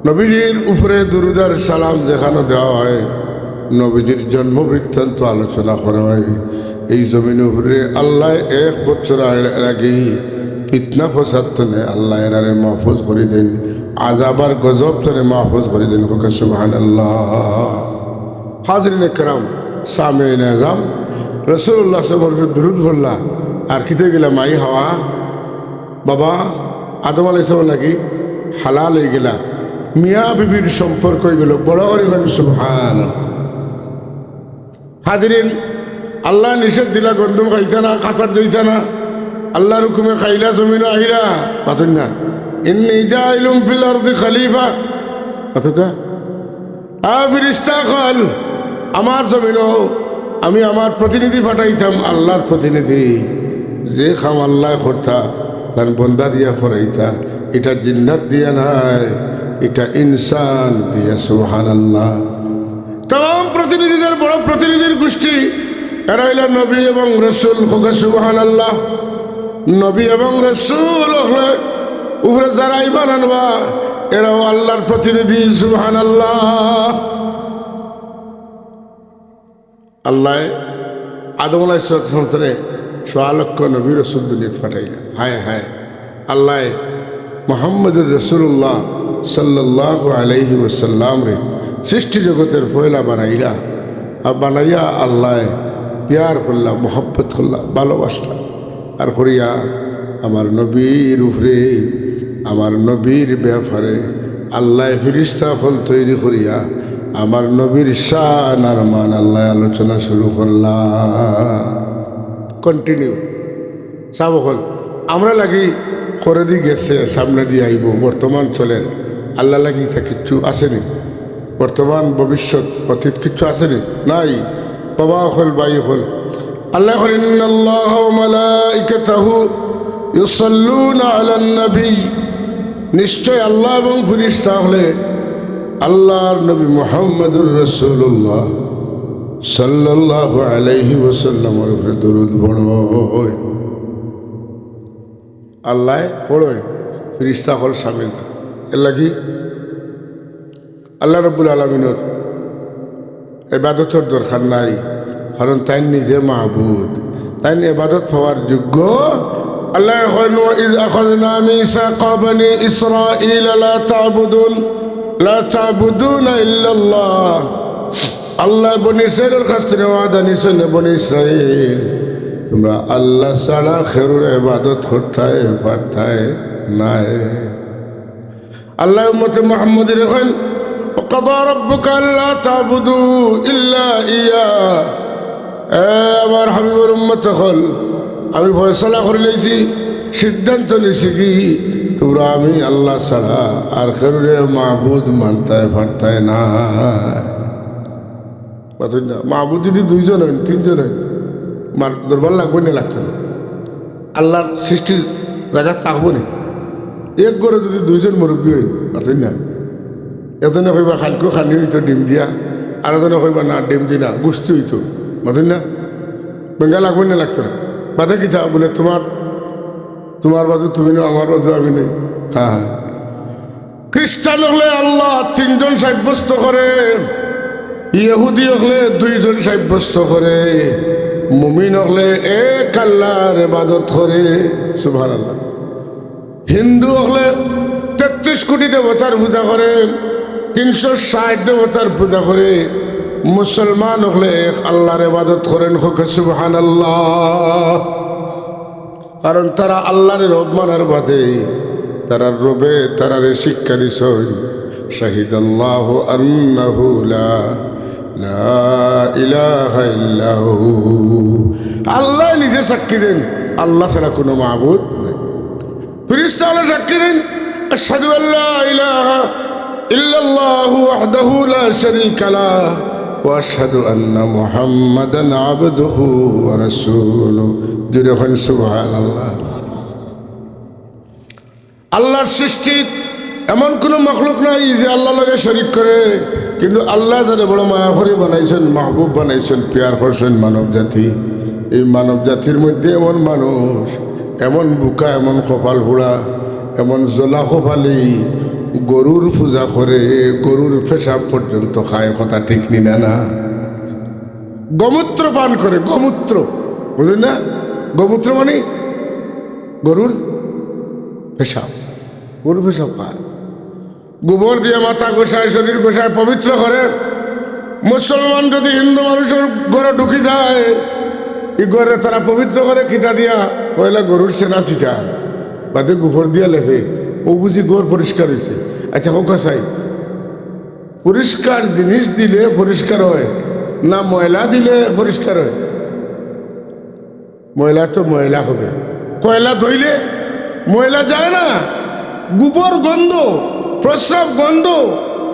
নবীজির উপরে দুরূদ আর সালাম যেখানো দেওয়া হয়, নবীজির জন্ম বৃত্তান্ত আলোচনা করা হয়, এই জমিন উপরে আল্লায় এক বছর আগে ফিতনা ফসাদ তনে আল্লায় এরারে মাহফুজ করি দেন, আযাব আর গজব তনে মাহফুজ করি দেন। কউক্কা সুবহানাল্লাহ। হাজিরিন একরাম, সামিইন এজাম, রাসূলুল্লাহ সাল্লাল্লাহু আলাইহি ওয়াসাল্লামর দুরূদ পড়লা, আর কিতা অইগেলা মাই হাওয়া, বাবা আদম আলাইহিস সালাম লাগি হালাল অইগেলা, মিয়া বিবির সম্পর্ক অইগেলো। বড় করি কইন সুবহানাল্লাহ। হাজিরিন, আল্লায় নিষেধ দিলা গন্ধম খাইতা না, খাসাত যাইতা না, আল্লাহর হুকুমে খাইলা, জমিনো আইলা, মাতইন না, ইন্নী জাইলুন ফিল আরদি খালিফা, মাতউক্কা। আ ফিরিস্তা অকল, আমার জমিনো আমি আমার প্রতিনিধি পাঠাইতাম, আল্লাহর প্রতিনিধি। যে কাম আল্লায় করতা, তান বন্দা দিয়া করাইতা। ইটা জিন্নাত দিয়া নায়, ইটা ইনসান দিয়া। সুবহানাল্লাহ। তামাম প্রতিনিধিদের বড় প্রতিনিধির গোষ্ঠী, এরা অইলা নবী এবং রসুল। কউক্কা সুবহানাল্লাহ। নবী এবং রসুল অকলর উপরে যারা ঈমান আনবা, এরাও আল্লাহর প্রতিনিধি। সুবহানাল্লাহ। আল্লায় আদম আলাইহিস সালাতু ওয়াস সালাম তনে সোয়া লক্ষ নবী রসুল দুনিয়াত পাঠাইলা। হায় হায়, আল্লায় মুহাম্মদুর রাসূলুল্লাহ সাল্লাল্লাহু আলাইহি ওয়াসাল্লামরে সৃষ্টি জগতের পয়লা বানাইলা, আর বানাইয়া আল্লায় পিয়ার করলা, মহব্বত করলা, ভালোবাসলা। আর করিয়া আমার নবীর উপরে, আমার নবীর ব্যাপারে আল্লায় ফিরিস্তা অকল তৈরি করিয়া আমার নবীর শান আর মান আল্লায় আলোচনা শুরু করলা। কন্টিনিউ। সাব অকল, আমরা লাগি করেদি গেছে, সামনেদি আইবো, বর্তমান চলের, আল্লাহ লাগি ইতা কিচ্ছু আছেনি? বর্তমান, ভবিষ্যৎ, অতীত কিচ্ছু আছেনি? নাই। বাবা অকল, ভাই অকল, আল্লায় কইন, ইন্নাল্লাহা ওয়া মালাইকাতাহু ইউসাল্লুনা আলান নবী। নিশ্চয় আল্লাহ এবং ফিরিস্তা অকলে আল্লাহর নবী মুহাম্মদুর রাসূলুল্লাহ সাল্লাল্লাহু আলাইহি ওয়াসাল্লামর উপরে দুরূদ পড়ইন। আল্লায় পড়ইন, ফিরিস্তা অকল শামিল থাকে। এরলাগি আল্লাহ রাব্বুল আলামিনর ইবাদতর দরকার নাই, কারণ তাইন নিজে মাবুদ, তাইন ইবাদত পাওয়ার যোগ্য। আল্লায় কইন, "ওয়া ইয আখাযনা মিসাকা বানি ইসরাঈলা লা তা'বুদুন, লা তা'বুদুনা ইল্লাল্লাহ।" আল্লায় বনি ইসরাইলর কাছ তনে ওয়াদা নিছইন, বনি ইসরাইল, তুমরা আল্লাহ ছাড়া কেউর ইবাদত করতায় পারতায় নায়। আল্লায় উম্মতে মুহাম্মদীরে কইন, "ওয়া কাদা রাব্বুকা আল্লা তা'বুদু ইল্লা ইয়্যাহ।" এ আমার হাবিবর উম্মত অকল, আমি ফয়সালা করিলাইছি, সিদ্ধান্ত নিছি কি, তুমরা আমি আল্লাহ ছাড়া আর কেউরে মাবুদ মানতায় পারতায় নায়। মাতইন না, মাবুদ যদি দুইজন অইন, তিনজন অইন, মার দরবার লাগবো না, লাগতো না? আল্লাহর সৃষ্টির জাগাত থাকবো নি? এক ঘরো যদি দুইজন মুরব্বি অইন, মাতইন না, একজনে কইবা, "কাইলকু খানি অইতো ডিম দিয়া", আর একজনে কইবা, "না, ডিম দি না, গুস্তি অইতো।" মাতইন না? বেঙ্গা লাগবো না, লাগতো না? বাদে কিতা বুলে, তুমার, তুমার বাজু তুমি নও, আমার বাজু আমি নই। হ্যাঁ, হ্যাঁ। খ্রিস্টান অকলে আল্লাহ তিনজন সাব্যস্ত করে, ইহুদি অকলে দুইজন সাব্যস্ত করে, মুমিন অকলে এক আল্লাহর ইবাদত করে। সুবহানাল্লাহ। হিন্দু অকলে তেত্রিশ কোটি দেবতার পূজা করে, তিনশো ষাট দেবতার পূজা করে, মুসলমান অকলে এক আল্লাহর ইবাদত করেন। কউক্কা সুবহানাল্লাহ। কারণ তারা আল্লাহরে রব মানার বাদে তারার রবে তারারে শিক্ষা দিছইন, "শাহিদাল্লাহু আন্নাহু লা, লা ইলাহা ইল্লাহু।" আল্লাহ নিজে সাক্ষী দেন, আল্লাহ ছাড়া কোনো মাবুদ নাই। ফিরিস্তা অকলে সাক্ষী দেন, "আশহাদু আল্লা ইলাহা ইল্লাল্লাহু ওয়াহদাহু লা শারীকা লাহ, ওয়া আশহাদু আন্না মুহাম্মাদান আবদুহু ওয়া রাসূলুহু।" জোরে কইন সুবহানাল্লাহ। আল্লাহর সৃষ্টিত এমন কোনো মখলুক নাই যে আল্লাহর লগে শরিক করে, কিন্তু আল্লাহ তারে বড় মায়া করি বানাইছইন, মাহবুব বানাইছইন, পিয়ার করছইন মানব জাতি। এই মানব জাতির মধ্যে এমন মানুষ, এমন বুকা, এমন কপাল ফুড়া, এমন জলা কপালি, গরুর পূজা করে, গরুর পেশাব পর্যন্ত খায়। কথা ঠিক নি না? না, গোমূত্র পান করে, গোমূত্র, বুঝলেন না? গোমূত্র মানে গরুর পেশাব, গরুর পেশাব খায়। গোবর দিয়া মাথা ঘষায়, শরীর ঘষায়, পবিত্র করে। মুসলমান যদি হিন্দু মানুষর ঘরো ঢুকি যায়, ই ঘররে তারা পবিত্র করে কিতা দিয়া? পয়লা গরুর সেনা ছিটায়, বাদে গোবর দিয়া লেপে। অউ বুঝি ঘর পরিষ্কার অইছে। আচ্ছা, কউক্কা চাই, পরিষ্কার জিনিস দিলে পরিষ্কার অয় না ময়লা দিলে পরিষ্কার অয়? ময়লা তো ময়লা অইবো। কয়লা ধইলে ময়লা যায় না। গোবর গন্ধ, প্রস্রাব গন্ধ,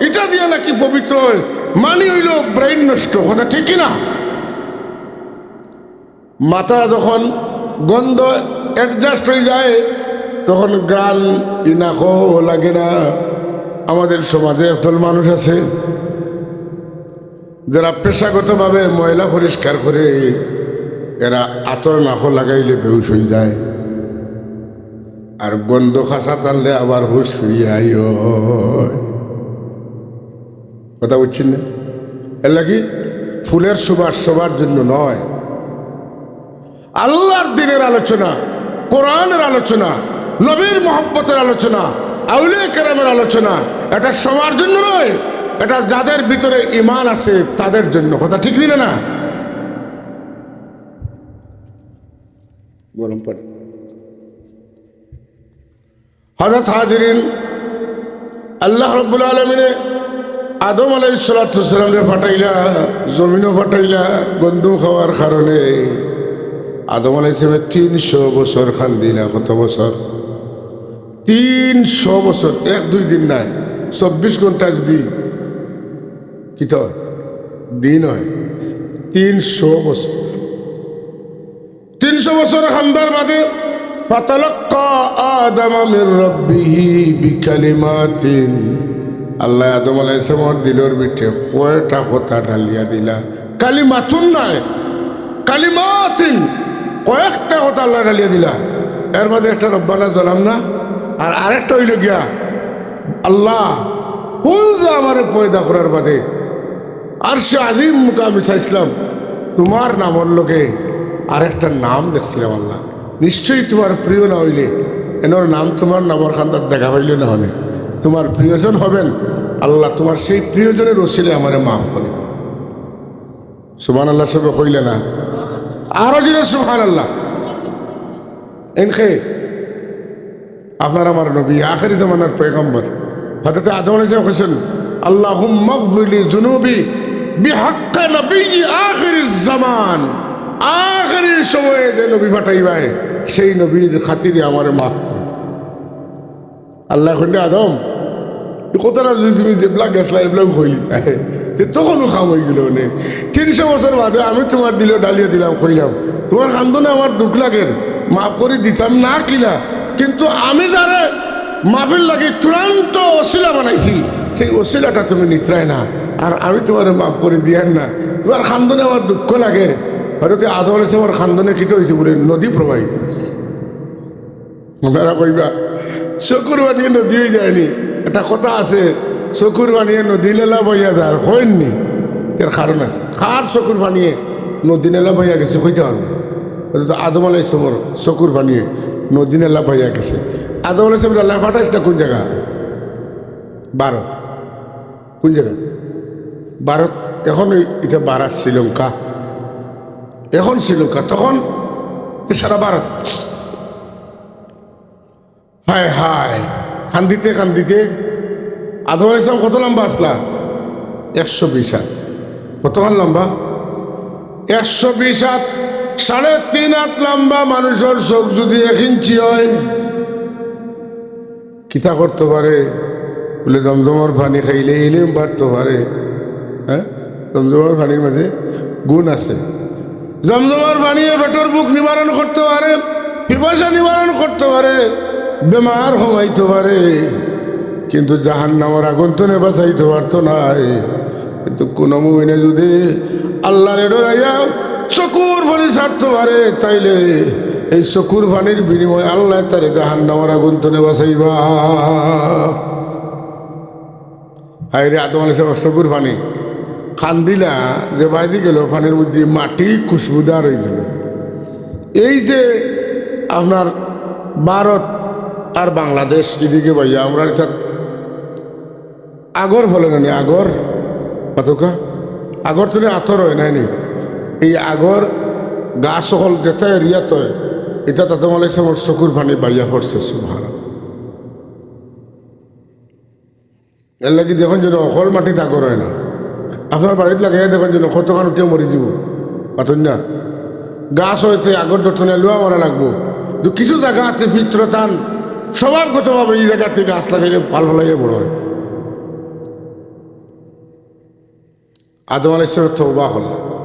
ইটা দিয়া নাকি পবিত্র অয়। মানি অইলো brain নষ্ট। কথা ঠিক কি না? মাথা যখন গন্ধ adjust অইযায়, তখন ঘ্রাণ ই নাকো লাগে না। আমাদের সমাজে একদল মানুষ আছে, যারা পেশাগতভাবে ময়লা পরিষ্কার করে, এরা আতর নাকো লাগাইলে বেহুশ অইযায়, আর গন্ধ খাসা টানলে আবার হুশ ফিরিয়া আয়। কথা বুঝছইন না? এর লাগি ফুলের সুবাস সবার জন্য নয়। আল্লাহর দ্বীনের আলোচনা, কোরআনের আলোচনা, নবীর মহব্বতের আলোচনা, আউলিয়া কেরামের আলোচনা, এটা সবার জন্য নয়, এটা যাদের ভিতরে ঈমান আছে তাদের জন্য। কথা ঠিক নি না? না, গরম পানি। হযরত হাজিরিন, আল্লাহ রাব্বুল আলামিনে আদম আলাইহিস সালাতু ওয়াস সালামরে পাঠাইলা, জমিনো পাঠাইলা, গন্ধম খাওয়ার কারণে। আদম আলাইহিস সালামে তিনশো বছর কান্দিলা। কত বছর? তিনশো বছর, এক দুই দিন নায়, চব্বিশ ঘন্টা যদি কিতা অয়, দিন অয়, তিনশো বছর। তিনশো বছর কান্দার বাদে, ফাতালাক্কা আদামা মির রাব্বিহি বিকালিমাতিন। আল্লায় আদম আলাইহিস সালামর দিলর ভিতরে কয়টা কথা ঢালিয়া দিলা। কালিমাতুন নায়, কালিমাতিন, কয়েকটা কথা আল্লায় ঢালিয়া দিলা। এর মাঝে একটা রব্বানা জালামনা, আর আরেকটা অইলো গিয়া, আল্লাহ, কুন যে আমারে পয়দা করার বাদে আরশে আজিম মুকামে চাইছলাম, তুমার নামর লগে আরেকটা নাম দেখছিলাম আল্লাহ। নিশ্চয়ই তুমার প্রিয় না অইলে এনর নাম তুমার নামর কান্দাত দেখা পাইলো না অনে। তুমার প্রিয়জন হবেন, আল্লাহ তুমার সেই প্রিয়জনের ওসিলায় আমারে মাফ করি দেও। সুবহানাল্লাহ সবে কইলা না? আরো জোরে সুবহানাল্লাহ। এনকে আপনার আমার নবী, আখেরি জমানার পয়গম্বর হযরত আদম আলাইহিস সালাম কইছইন, "আল্লাহুম্মাগফির লি যুনুবি বিহাক্কি নাবিয়্যি আখিরিজ জামান।" আখেরি সময়ে যে নবী পাঠাইবায়, সেই নবীর খাতিরে আমারে মাফ করো। আল্লায় কইন, "আদম, ই কথাটা যদি তুমি যেবলা গেছলায়, এবলাউ কইলিতায়, তে তখনউ কাম অইগেলো অনে। তিনশো বছর বাদে আমি তুমার দিলো ঢালিয়া দিলাম, কইলাম, তুমার কান্দনে আমার দুখ লাগের, মাফ করি দিতাম না কিলা, কিন্তু আমি যারে মাফের লাগি চূড়ান্ত ওসিলা বানাইছি, সেই ওসিলাটা তুমি নিতরায় না, আর আমি তুমারে মাফ করি দিয়ার না। তুমার কান্দনে আমার দুঃখ লাগের, হযরতে আদম আলাইহিস সালামর খান্দনে কিতা অইছে? বলে, নদী প্রবাহিত। আপনারা কইবা, চকুর পানিয়ে নদী অই যায়নি? একটা কথা আছে, চকুর পানিয়ে নদী নালা বইয়া যায়, কইননি? এর কারণ আছে। কার চকুর পানিয়ে নদী নালা বইয়া গেছে, কইতা পারবা? হযরতে আদম আলাইহিস সালামর চকুর পানিয়ে নদী নালা বইয়া গেছে। আদম আলাইহিস সালামরে আল্লায় পাঠাইছলা কোন জাগা? ভারত। কোন জাগা? ভারত। এখন এই, ইটা ভারত, শ্রীলঙ্কা। এখন শ্রীলঙ্কা, তখন এ সারা ভারত। হায় হায়, কান্দিতে কান্দিতে আদম আলাইহিস সালাম কত লম্বা আছলা? একশো বিশ হাত। কতখান লম্বা? একশো বিশ হাত। সাড়ে তিন হাত লম্বা মানুষর চোখ যদি এক ইঞ্চি অয়, কিতা করতো পারে? বলে, জমজমর পানি খাইলে ইলিম বাড়তো পারে। হ্যাঁ, জমজমর পানির মাঝে গুণ আছে। জমজমর পানিয়ে পেটর ভুক নিবারণ করতো পারে, পিপাসা নিবারণ করতো পারে, বেমার কমাইতো পারে, কিন্তু জাহান্নামর আগুন তনে বাঁচাইতো পারতো নায়। কিন্তু কুনু মুমিনে যুদি আল্লারে ডরাইয়া চকুর পানি ছাড়তো পারে, তাইলে এই চকুর পানির বিনিময়ে আল্লায় তারে জাহান্নামর আগুন তনে বাঁচাইবা। হায় রে, আদম আলাইহিস সালামর চকুর পানি। কান্দিলা যে বায়দি গেল, পানির মধ্যে মাটি খুশবুদার অই গেল। এই যে আপনার ভারত আর বাংলাদেশ, এদিকে ভাইয়া, আমরা ইটা আগর ফলে নানি, আগর পাতকা, আগর তনে আতর অয় নায়নি? এই আগর গাছ অকল যেটা এরিয়াত অয়, ইটাত আদম আলাইহিস সালামর চকুর পানি বাইয়া পড়ছে, সুবহানাল্লাহ। এর লাগি দেখইন যেন অকল মাটিত আগর অয় না। আপনার বাড়িত লাগাইয়া দেখইন যেন কতখান উঠিয়া মরি যিবো। পাতইন না? গাছ অইতে আগর ধরতো না, লুয়া মারা লাগবো। তো কিছু জাগা আছে ফিতরতান, স্বভাবগতভাবে ই জাগাতে গাছ লাগাইলে ফাল ফালাইয়া বড় অয়। আদম আলাইহিস সালামে তওবা করলা।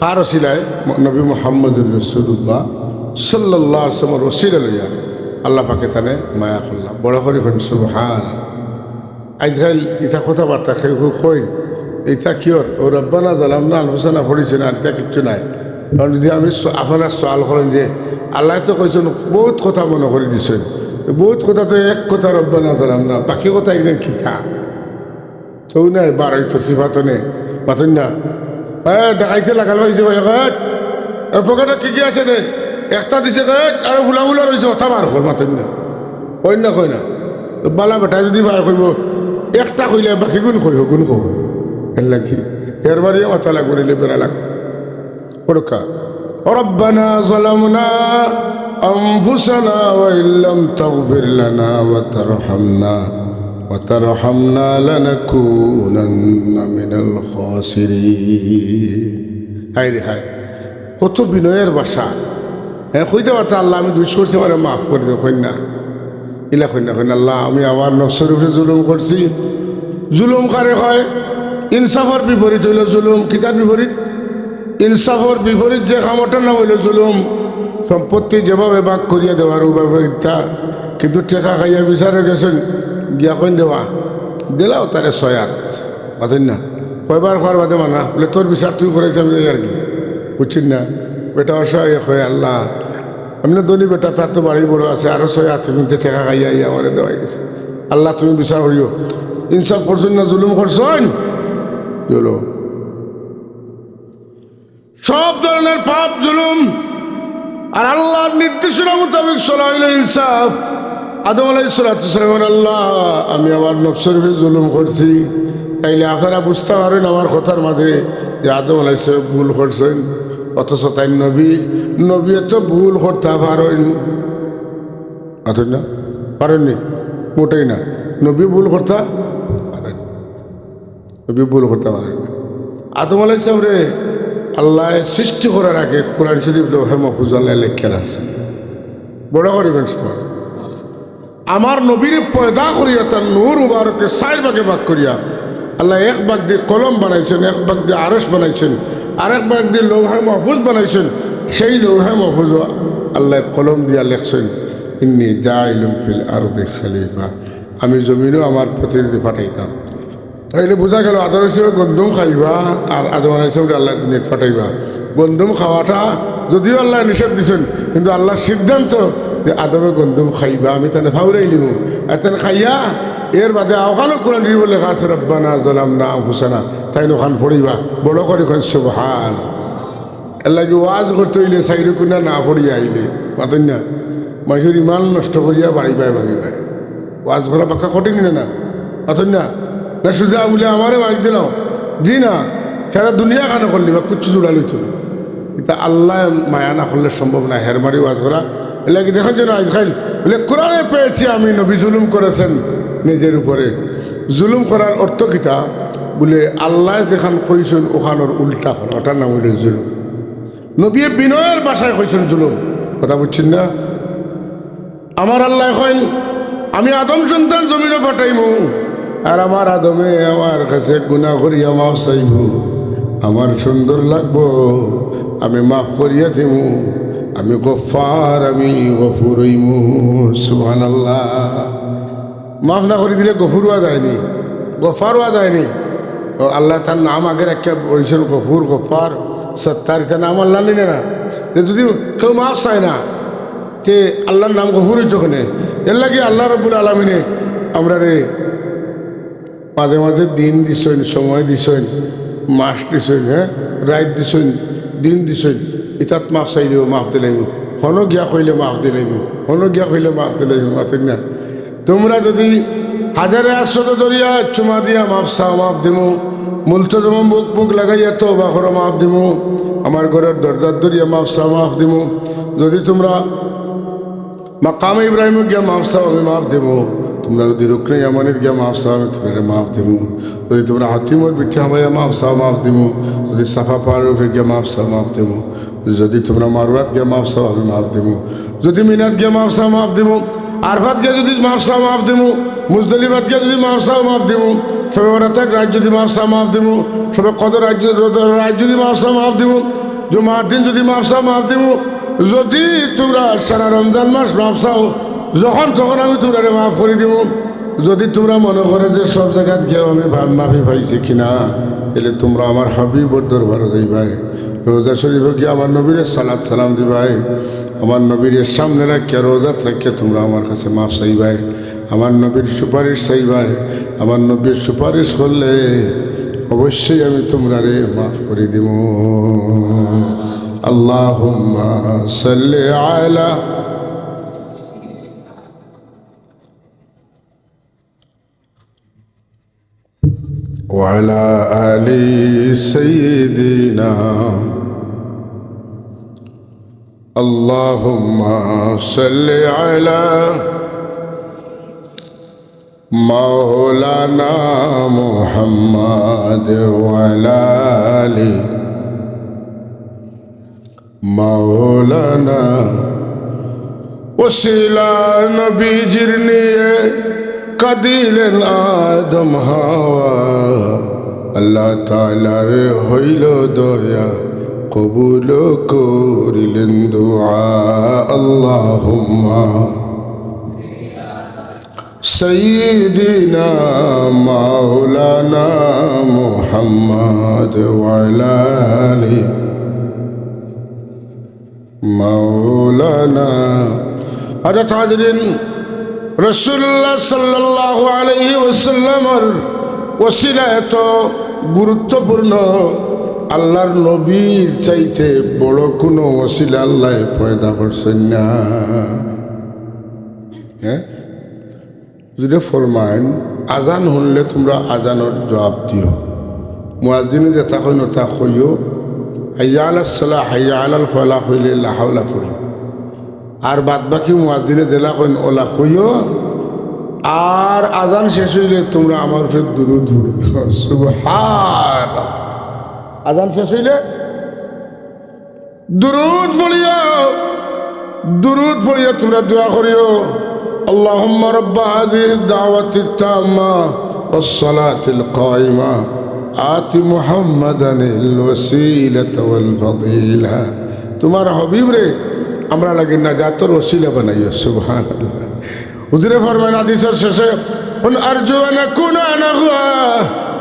কার ওসিলায়? ম-, নবী মুহাম্মদুর রাসূলুল্লাহ সাল্লাল্লাহু আলাইহি ওয়াসাল্লামর ওসিলা লইয়া আল্লাহ পাকে তানে মায়া করলা। বড় করি কইন, সুবহান। আইজকাইল ইতা কথাবার্তা কেউ কেউ কইন, ইতা কিয়র? ও রব্বানা যালামনা আনফুসানা পড়ছইন, আর ইতা কিচ্ছু নাই। কারণ যুদি আমি স-, আপনারা সওয়াল করইন যে, আল্লায় তো কইছইন, বউত কথা মনো করি দিছইন, বউত কথা তো এক কথা রব্বানা যালামনা, বাকি কথা ইগুইন কিতা? তো নাই, বারইতো সিফাত নে, মাতইন না। এ, ডাকাইতে লাগাল অইছে ভাই, এ, এ, পকেটো কি কি আছে দে? একটা দিছে, এ, আর ফুলা ফুলা রইছে, ওটা বার কর, মাতইন না। কইন না, কইন না। তো বালা বেটায় যুদি ভাই কইবো, একটা কইলে বাকিগুইন কইবো, গুইন কইবো। এর লাগি, এর বাড়িয়ে মাতা লাগবো, নিলে বেড়া লাগবো। পড়ুক্কা। ربنا ظلمنا أنفسنا وإن لم تغفر لنا وترحمنا وترحمنا لنكونن من الخاسرين। হায় রে হায়, কত বিনয়ের ভাষা। হ্যাঁ, কইতা পারতা, "আল্লাহ, আমি দুষ করছি, আমারে মাফ করি দেও", কইন না। ইলা কইন না, কইন, "আল্লাহ, আমি আমার নফসর উপরে জুলুম করছি।" জুলুম কারে কয়? ইনসাফর বিপরীত অইলো জুলুম। কিতার বিপরীত? ইনসাফর বিপরীত যে কামটার নাম অইলো জুলুম। সম্পত্তি যেভাবে ভাগ করিয়া দেওয়ার অউভাবে ইতা, কিন্তু টেকা খাইয়া বিচারো গেছইন, গিয়া কইন দেওয়া, দিলাও তারে ছয় আত। মাতইন না। কয়বার কওয়ার বাদে মানা, বলে, "তোর বিচার তুই করাইছ, আমি যাই আর কি।" বুঝছইন না? বেটা অসহায় কয়, "আল্লাহ, এমনে ধনী বেটা, তার তো বাড়ি বড় আছে, আরো ছয় আত কিন্তু টেকা খাইয়া আইয়া আমারে দেওয়াই গেছে। আল্লাহ, তুমি বিচার করিও।" ইনসাফ করছইন না জুলুম করছইন? জুলুম। সব ধরনের পাপ জুলুম, আর আল্লাহর নির্দেশনা মোতাবেক চলা অইলো ইনসাফ। আদম আলাইহিস সালাতু ওয়াস সালাম বলেন, "আল্লাহ, আমি আমার নফসর উপরে জুলুম করছি।" তাইলে আপনারা বুঝতা পারইন আমার কথার মাঝে যে আদম আলাইহিস সালাম ভুল করছইন, অথচ তাইন নবী, নবীয়ে তো ভুল করতা পারইন। পারইন না? পারইন নি? মোটেই না। নবী ভুল করতা পারইন। নবী ভুল করতা পারইন না। আদম আলাইহিস সালামরে আল্লায় সৃষ্টি করার আগে কোরআন শরীফ লৌহে মাহফুজ আল্লায় লেখিয়া রাখছইন। বড় করি কইন সুবহান। আমার নবীরে পয়দা করিয়া তার নূর মুবারকরে চাইর ভাগে ভাগ করিয়া আল্লায় এক ভাগ দি কলম বানাইছইন, এক ভাগ দি আরশ বানাইছইন, আরেক ভাগ দি লৌহে মাহফুজ বানাইছইন। সেই লৌহে মাহফুজ আল্লায় কলম দিয়া লেখছইন, "ইন্নী জাইলুন ফিল আরদি খলিফা", আমি জমিনো আমার প্রতিনিধি পাঠাইতাম। তো তাইলে বুঝা গেল আদম আলাইহিস সালামে গন্ধম খাইবা আর আদম আলাইহিস সালামরে আল্লায় দুনিয়াত পাঠাইবা। গন্ধম খাওয়াটা যদিও আল্লায় নিষেধ দিছইন, কিন্তু আল্লার সিদ্ধান্ত যে আদমে গন্ধম খাইবা, আমি তানে ফাউরাইলিমু। আর তানে খাইয়া এর বাদে অখানো কোরআন শরীফো লেখা আছে, "রব্বানা যালামনা আনফুসানা।" তাইন অখান পড়িবা, বড় করি কইন, "সুবহান।" এরলাগি ওয়াজ করতে অইলে চাইরো কুনা না পড়িয়া আইলে, মাতইন না, মানষর ইমান নষ্ট করিয়া বাড়িবায় বাড়িবায়। ওয়াজ করা বাক্কা কঠিন না, না? মাতইন না? না সুজা বুলে আমারে ওয়াজ দিলাও? জি না, সারা দুনিয়া খানো করলি বা কুচ্ছু জুড়া লইতো না। ইতা আল্লায় মায়া না করলে সম্ভব না, হেরমারি ওয়াজ করা। এরলাগি দেখইন যেন আইজকাইল বুলে, "কোরআনে পেয়েছি আমি, নবী জুলুম করেছেন নিজের উপরে।" জুলুম করার অর্থ কিতা? বুলে, আল্লায় যেখান কইছইন অখানর উল্টা করা, অটার নাম অইলো জুলুম। নবীয়ে বিনয়ের ভাষায় কইছইন জুলুম। কথা বুঝছইন না? আমার আল্লায় কইন, "আমি আদম সন্তান জমিনো পাঠাইমু, আর আমার আদমে আমার কাছে গুনা করিয়া মাফ চাইবো, আমার সুন্দর লাগবো, আমি মাফ করিয়া দিমু, আমি গফফার, আমি গফুর অইমু।" সুবহানাল্লাহ। মাফ না করি দিলে গফুর অওয়া যায়নি, গফফার অওয়া যায়নি। ও আল্লায় তান নাম আগে রাখিয়া বলছইন গফুর, গফফার, সত্তার, ইতা নাম আল্লার নি না? তে যুদি কেউ মাফ চায় না, তে আল্লার নাম গফুর অইতো কেনে? এরলাগি আল্লাহ রাব্বুল আলামিনে আমরারে মাঝে মাঝে দিন দিছইন, সময় দিছইন, মাস দিছইন, হ্যাঁ, রাইত দিছইন, দিন দিছইন, ইতাত মাফ চাইলেও মাফ দিলাইমু, হনো গিয়া কইলে মাফ দিলাইমু, হনো গিয়া কইলে মাফ দিলাইমু, মাতইন না? তুমরা যুদি হাজারে আসওয়াদ ধরিয়া চুমা দিয়া মাফ চাও, মাফ দিমু। মুলতাজমো মুখ মুখ লাগাইয়া তওবা করো, মাফ দিমু। আমার ঘরর দরজাত ধরিয়া মাফ চাও, মাফ দিমু। যুদি তুমরা মাকামে ইব্রাহিমো গিয়া মাফ চাও, আমি মাফ দিমু। তুমরা যুদি রুকনে ইয়ামানিত গিয়া মাফ চাও, আমি তুমরারে মাফ দিমু। যুদি তুমরা হাতিমর ভিতরে হামাইয়া মাফ চাও, মাফ দিমু। যুদি সাফা পাহাড়র উপরে গিয়া মাফ চাও, মাফ দিমু। যুদি তুমরা মারওয়াত গিয়া মাফ চাও, আমি মাফ দিমু। যুদি মিনাত গিয়া মাফ চাও, মাফ দিমু। আরফাত গিয়া যুদি মাফ চাও, মাফ দিমু। মুজদালিফাত গিয়া যুদি মাফ চাও, মাফ দিমু। শবে বরাতর রাইত যুদি মাফ চাও, মাফ দিমু। শবে কদর রাইত যুদি, রাইত যুদি মাফ চাও, মাফ দিমু। জুমার দিন যুদি মাফ চাও, মাফ দিমু। যুদি তুমরা সারা রমজান মাস মাফ চাও, যখন তখন আমি তুমরারে মাফ করি দিমু। যুদি তুমরা মনো করো যে সব জাগাত গিয়াও আমি ভা-, মাফি পাইছি কিনা, তাইলে তুমরা আমার হাবিবর দরবারো যাইবায়, রওজা শরীফো গিয়া আমার নবীরে সালাত সালাম দিবায়, আমার নবীরে সামনে রাখিয়া, রওজাত রাখিয়া তুমরা আমার কাছে মাফ চাইবায়, আমার নবীর সুপারিশ চাইবায়। আমার নবীর সুপারিশ করলে অবশ্যই আমি তুমরারে মাফ করি দিমু। আল্লাহুম্মা সাল্লি আলা وعلى آل سيدنا. اللهم صل على مولانا محمد وعلى آل মাওলানা। ওসিলা নবীজির নিয়ে কাঁদিলেন আদম হাওয়া, আল্লাহ তাআলার হইল দয়া, কবুল করিলেন দোয়া। আল্লাহুম্মা সাইয়্যিদিনা মাওলানা মুহাম্মদ ওয়া আলা আলি মাওলানা। হযরত হাজিরিন, রাসূলুল্লাহ সাল্লাল্লাহু আলাইহি ওয়াসাল্লামর ওসিলা এত গুরুত্বপূর্ণ, আল্লাহর নবীর চাইতে বড় কোনো ওসিলা আল্লাহ পয়দা করছেন না। হ্যাঁ? যদি ফরমাইন, আজান হুনলে তুমরা আজানর জুয়াব দিও। মুয়াজ্জিনে যেতা কইন, অতা কইও। হাইয়া আলাস সালাহ, হাইয়া আলাল ফালাহ কইলে লা হাওলা পড়িও। আর বাদ বাকি মুয়াজ্জিনে যেলা কইন, অলা কইও। আর আজান শেষ অইলে তুমরা আমার উপরে দুরুদ পড়িও। সুবহানাল্লাহ। আজান শেষ অইলে দুরুদ পড়িও, দুরুদ পড়িয়া তুমরা দোয়া করিও, اللهم رب هذه الدعوة التامة والصلاة القائمة آت محمدا الوسيلة والفضيلة। তুমার হাবিবরে আমরার লাগি নাজাতর ওসিলা বানাইও। সুবহানাল্লাহ। হুজুরে ফরমাইন হাদিসর শেষে, "কুল আরজু আন আকুনা আনা হুয়া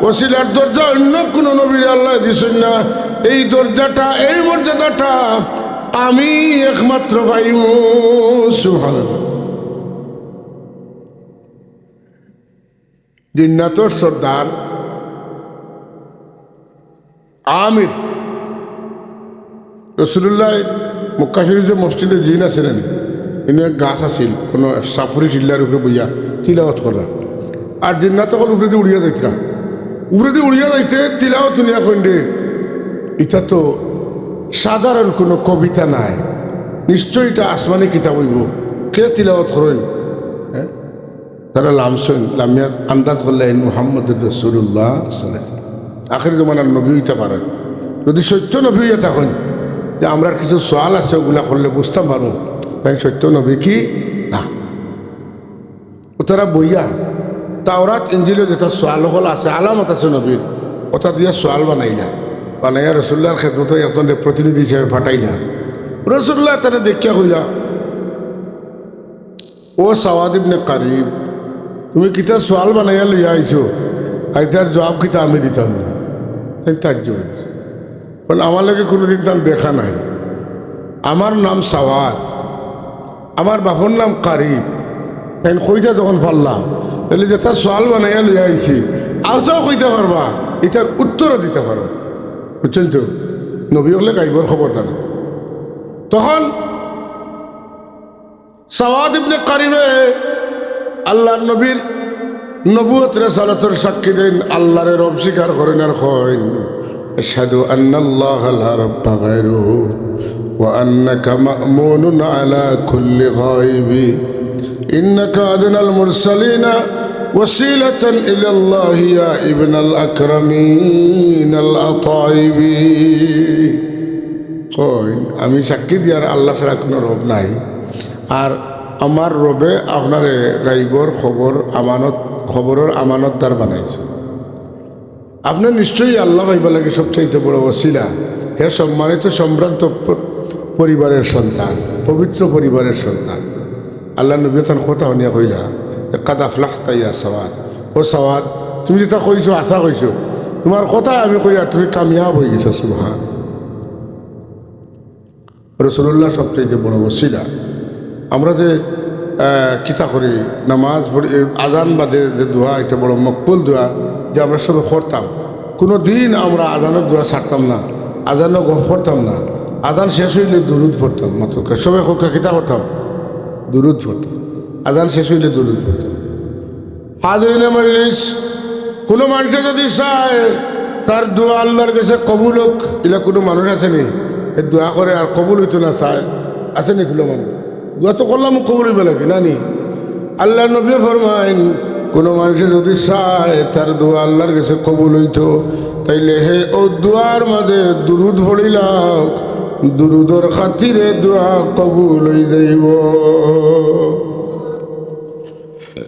ওসিলার দরজা অন্য কোনো নবীরে আল্লায় দিছইন না। এই দরজাটা, এই মর্যাদাটা আমি একমাত্র পাইমু। সুবহানাল্লাহ। জিন্নাতর সর্দার আমির, রসুলুল্লাহ মক্কা শরীফ যে মসজিদে জিন আছে না, ইনো এক গাছ আছিল, কোনো সাফরি টিল্লার উপরে বইয়া তিলাওয়াত করা। আর জিন্নাত অকল উপরেদি উড়িয়া যাইতরা, উপরেদি উড়িয়া যাইতে তিলাওয়াত হুনিয়া কইন রে, ইটা তো সাধারণ কোনো কবিতা নায়, নিশ্চয় ইটা আসমানি কিতাব অইবো, কে তিলাওয়াত করইন? হ্যাঁ, তারা লামছইন, লামিয়া আন্দাজ করলা, "ইন মুহাম্মদুর রাসূলুল্লাহ সাল্লাল্লাহু আলাইহি ওয়াসাল্লাম।" আখেরি জমানার নবী অইতা পারেন। যদি সত্য নবী অইয়া থাকইন, তে আমরার কিছু সওয়াল আছে, ওগুলা করলে বুঝতাম পারমু, তাইন সত্য নবী কি না। ও তারা বইয়া, তাওরাত ইঞ্জিলো যেটা সওয়াল অকল আছে, আলামত আছে নবীর, ওটা দিয়া সওয়াল বানাইলা, বানাইয়া রসুল্লাহর খেদমতো একজনরে প্রতিনিধি হিসাবে পাঠাইলা। রসুল্লাহ তারে দেখিয়া কইলা, "ও সাওয়াদ ইবনে কারিব, তুমি কিতা সওয়াল বানাইয়া লইয়া আইছো? আর ইতার জবাব কিতা আমি দিতাম?" তাইন তাজ্জুব অইছে। কারণ আমার লগে কোনোদিন তান দেখা নাই। আমার নাম সাওয়াদ, আমার বাপর নাম কারিব। তাইন কইতা যখন পারলা, তাইলে যেটা সওয়াল বানাইয়া লইয়া আইছি, আওতাও কইতা পারবা, ইতার উত্তরও দিতা পারবা। বুঝছইন তো? নবী অকলে গাইবর খবর জানে। তখন সাওয়াদ ইবনে কারিবে আল্লাহর নবীর নবুয়ত রেসালতর সাক্ষী দেইন, আল্লাহরে রব স্বীকার করইন আর কইন, "আশহাদু আন্নাল্লাহা লা রাব্বা গায়রুহু ওয়া আন্নাকা মা'মুনুন আলা কুল্লি গায়বি। ইন্নাকা আদনাল মুরসালিনা ওয়াসিলাতান ইলাল্লাহি ইয়া ইবনাল আকরামিনাল আতাইবি।" কইন, "আমি সাক্ষী দিয়ার আল্লাহ ছাড়া কোনো রব নাই, আর আমার রবে আপনারে গাইবর খবর আমানত, খবরর আমানতদার বানাইছে। আপনে নিশ্চয়ই আল্লাহ পাইবার লাগি সবচাইতে বড় ওসিলা। হে সম্মানিত, সম্ভ্রান্ত প-, পরিবারের সন্তান, পবিত্র পরিবারের সন্তান।" আল্লাহর নবী তান কথা হুনিয়া কইলা, "কাদ আফলাহতা ইয়া সাওয়াদ।" ও সাওয়াদ, তুমি যেটা কইছো, আশা কইছো, তোমার কথা আমি কই, আর তুমি কামিয়াব অইগেছো। সুবহান। রসুলুল্লাহ সবচাইতে বড় ওসিলা। আমরা যে, আহ, কিতা করি, নামাজ পড়ি, এই আজান বাদে যে দোয়া, এটা বড় মকবুল দোয়া, যে আমরা সবে করতাম। কোনো দিন আমরা আজানর দোয়া ছাড়তাম না, আজানর গফ করতাম না। আজান শেষ অইলে দুরুদ পড়তাম, মাত্র কে-, সবে ক-, কে-, কিতা করতাম? দুরুদ পড়তাম। আজান শেষ অইলে দুরুদ পড়তাম। হাজিরিনে মজলিস, কোনো মানষে যদি চায় তার দোয়া আল্লাহর গেছে কবুল হোক, ইলা কোনো মানুষ আছে নি? এ দোয়া করে আর কবুল অইতো না চায়, আছে নি কোনো মানুষ? দোয়া তো করলাম, কবুল অইবা লাগে, না নি? আল্লাহর নবী ফরমাইন, কোনো মানষে যদি চায় তার দোয়া আল্লাহর গেছে কবুল অইতো, তাইলে হে ও দোয়ার মাঝে দুরুদ পড়িলাউক, দুরুদর খাতিরে দোয়া কবুল অই যাইবো।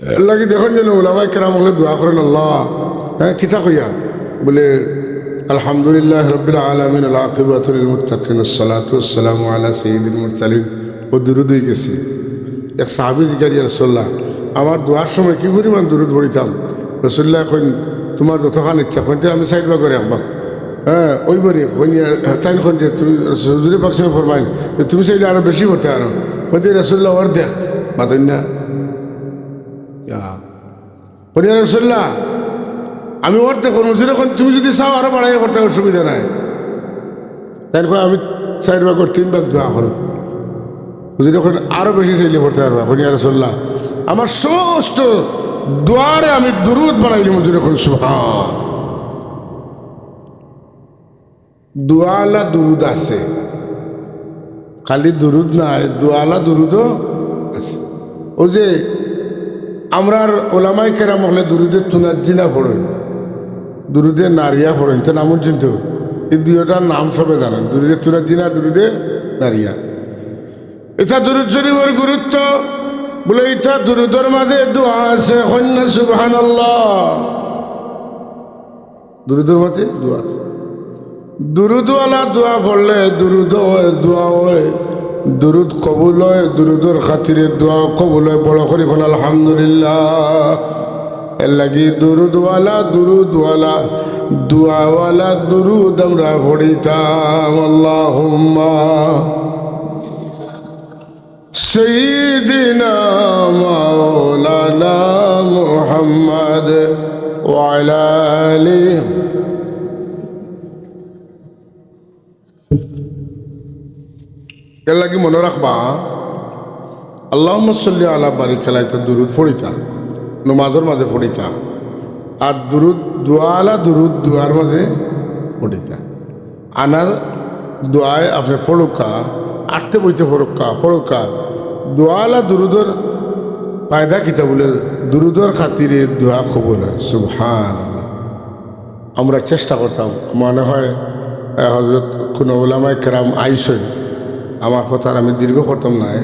এর লাগি দেখইন যেন উলামায়ে কেরাম অকলে দোয়া করইন, আল্লাহ, হ্যাঁ, কিতা কইয়া? বলে, "আলহামদুলিল্লাহি রাব্বিল আলামিন, আল আকিবাতু লিল মুত্তাকিন, ওয়াস সালাতু ওয়াস সালামু আলা সাইয়্যিদিল মুরসালিন।" ও দুরুদ অই গেছে। এক সাহাবী জিকাইন, "ইয়া রাসূলুল্লাহ, আমার দোয়ার সময় কি পরিমাণ দুরুদ পড়িতাম?" রাসূলুল্লাহ কইন, "তোমার যতখান ইচ্ছা।" কইন, "তে আমি চাইর ভাগর এক ভাগ।" হ্যাঁ, অইবো নি, কইন, ইয়া, তাইন কইন যে, "তুমি হুজুরে পাক সাল্লাল্লাহু আলাইহি ওয়াসাল্লাম ফরমাইন যে তুমি চাইলে আরো বেশি পড়তে পারো।" কইন যে, "রাসূলুল্লাহ, অর্ধেক।" মাতইন না? ইয়া। কইন, "ইয়া রাসূলুল্লাহ, আমি অর্ধেক করমু।" হুজুরে কইন, "তুমি যদি চাও আরো বাড়াইয়া পড়তে, অসুবিধা নাই।" তাইন কইন, "আমি চাইর ভাগর তিন ভাগ দোয়া করমু।" হুজুরে কইন, "আরো বেশি চাইলে পড়তে পারবা।" কইন, "ইয়া রাসূলুল্লাহ, আমার সমস্ত দোয়ারে আমি দুরুদ বানাইলিমু।" হুজুরে কইন, "সুবহান।" দোয়ালা দুরুদ আছে, খালি দুরুদ নায়, দোয়ালা দুরুদও আছে। অউ যে আমরার ওলামায়ে কেরাম অকলে দুরুদে তুনাজ্জিনা পড়ইন, দুরুদে নারিয়া পড়ইন, তে নাম হুনছইন তো? এই দুইটার নাম সবে জানইন, দুরুদে তুনাজ্জিনা আর দুরুদে নারিয়া। ইটা দুরুদ শরীফর গুরুত্ব, বলে ইটা দুরুদর মাঝে দোয়া আছে, কইন না সুবহানাল্লাহ। দুরুদর মাঝে দোয়া আছে। দুরুদওয়ালা দোয়া পড়লে দুরুদ অয়, দোয়া অয়, দুরুদ কবুল অয়, দুরুদর খাতিরে দোয়া কবুল অয়। বড় করি কইন আলহামদুলিল্লাহ। এর লাগি দুরুদওয়ালা, দুরুদওয়ালা, দোয়াওয়ালা দুরুদ আমরা পড়িতাম। আল্লাহুম্মা সাইয়্যিদিনা মাওলানা মুহাম্মদ ওয়া আলা আলি। এর লাগি মনো রাখবা, আল্লাহুম্মা সাল্লি আলা বারিক আলাইহি, ইতা দুরুদ পড়িতা, নমাজর মাঝে পড়িতা। আর দুরুদ, দোয়াআলা দুরুদ দোয়ার মাঝে পড়িতা। আনার দোয়ায় আপনে পড়উক্কা, আটতে বইতে পড়উক্কা, পড়উক্কা। দোয়াআলা দুরুদর ফায়দা কিতা বুলে, দুরুদর খাতিরে দোয়া কবুল অয়। সুবহানাল্লাহ। আমরা চেষ্টা করতাম, মনে হয়, এ, হযরত কুনু উলামায়ে কেরাম আইছইন, আমার কথার আমি দীর্ঘ করতাম নায়।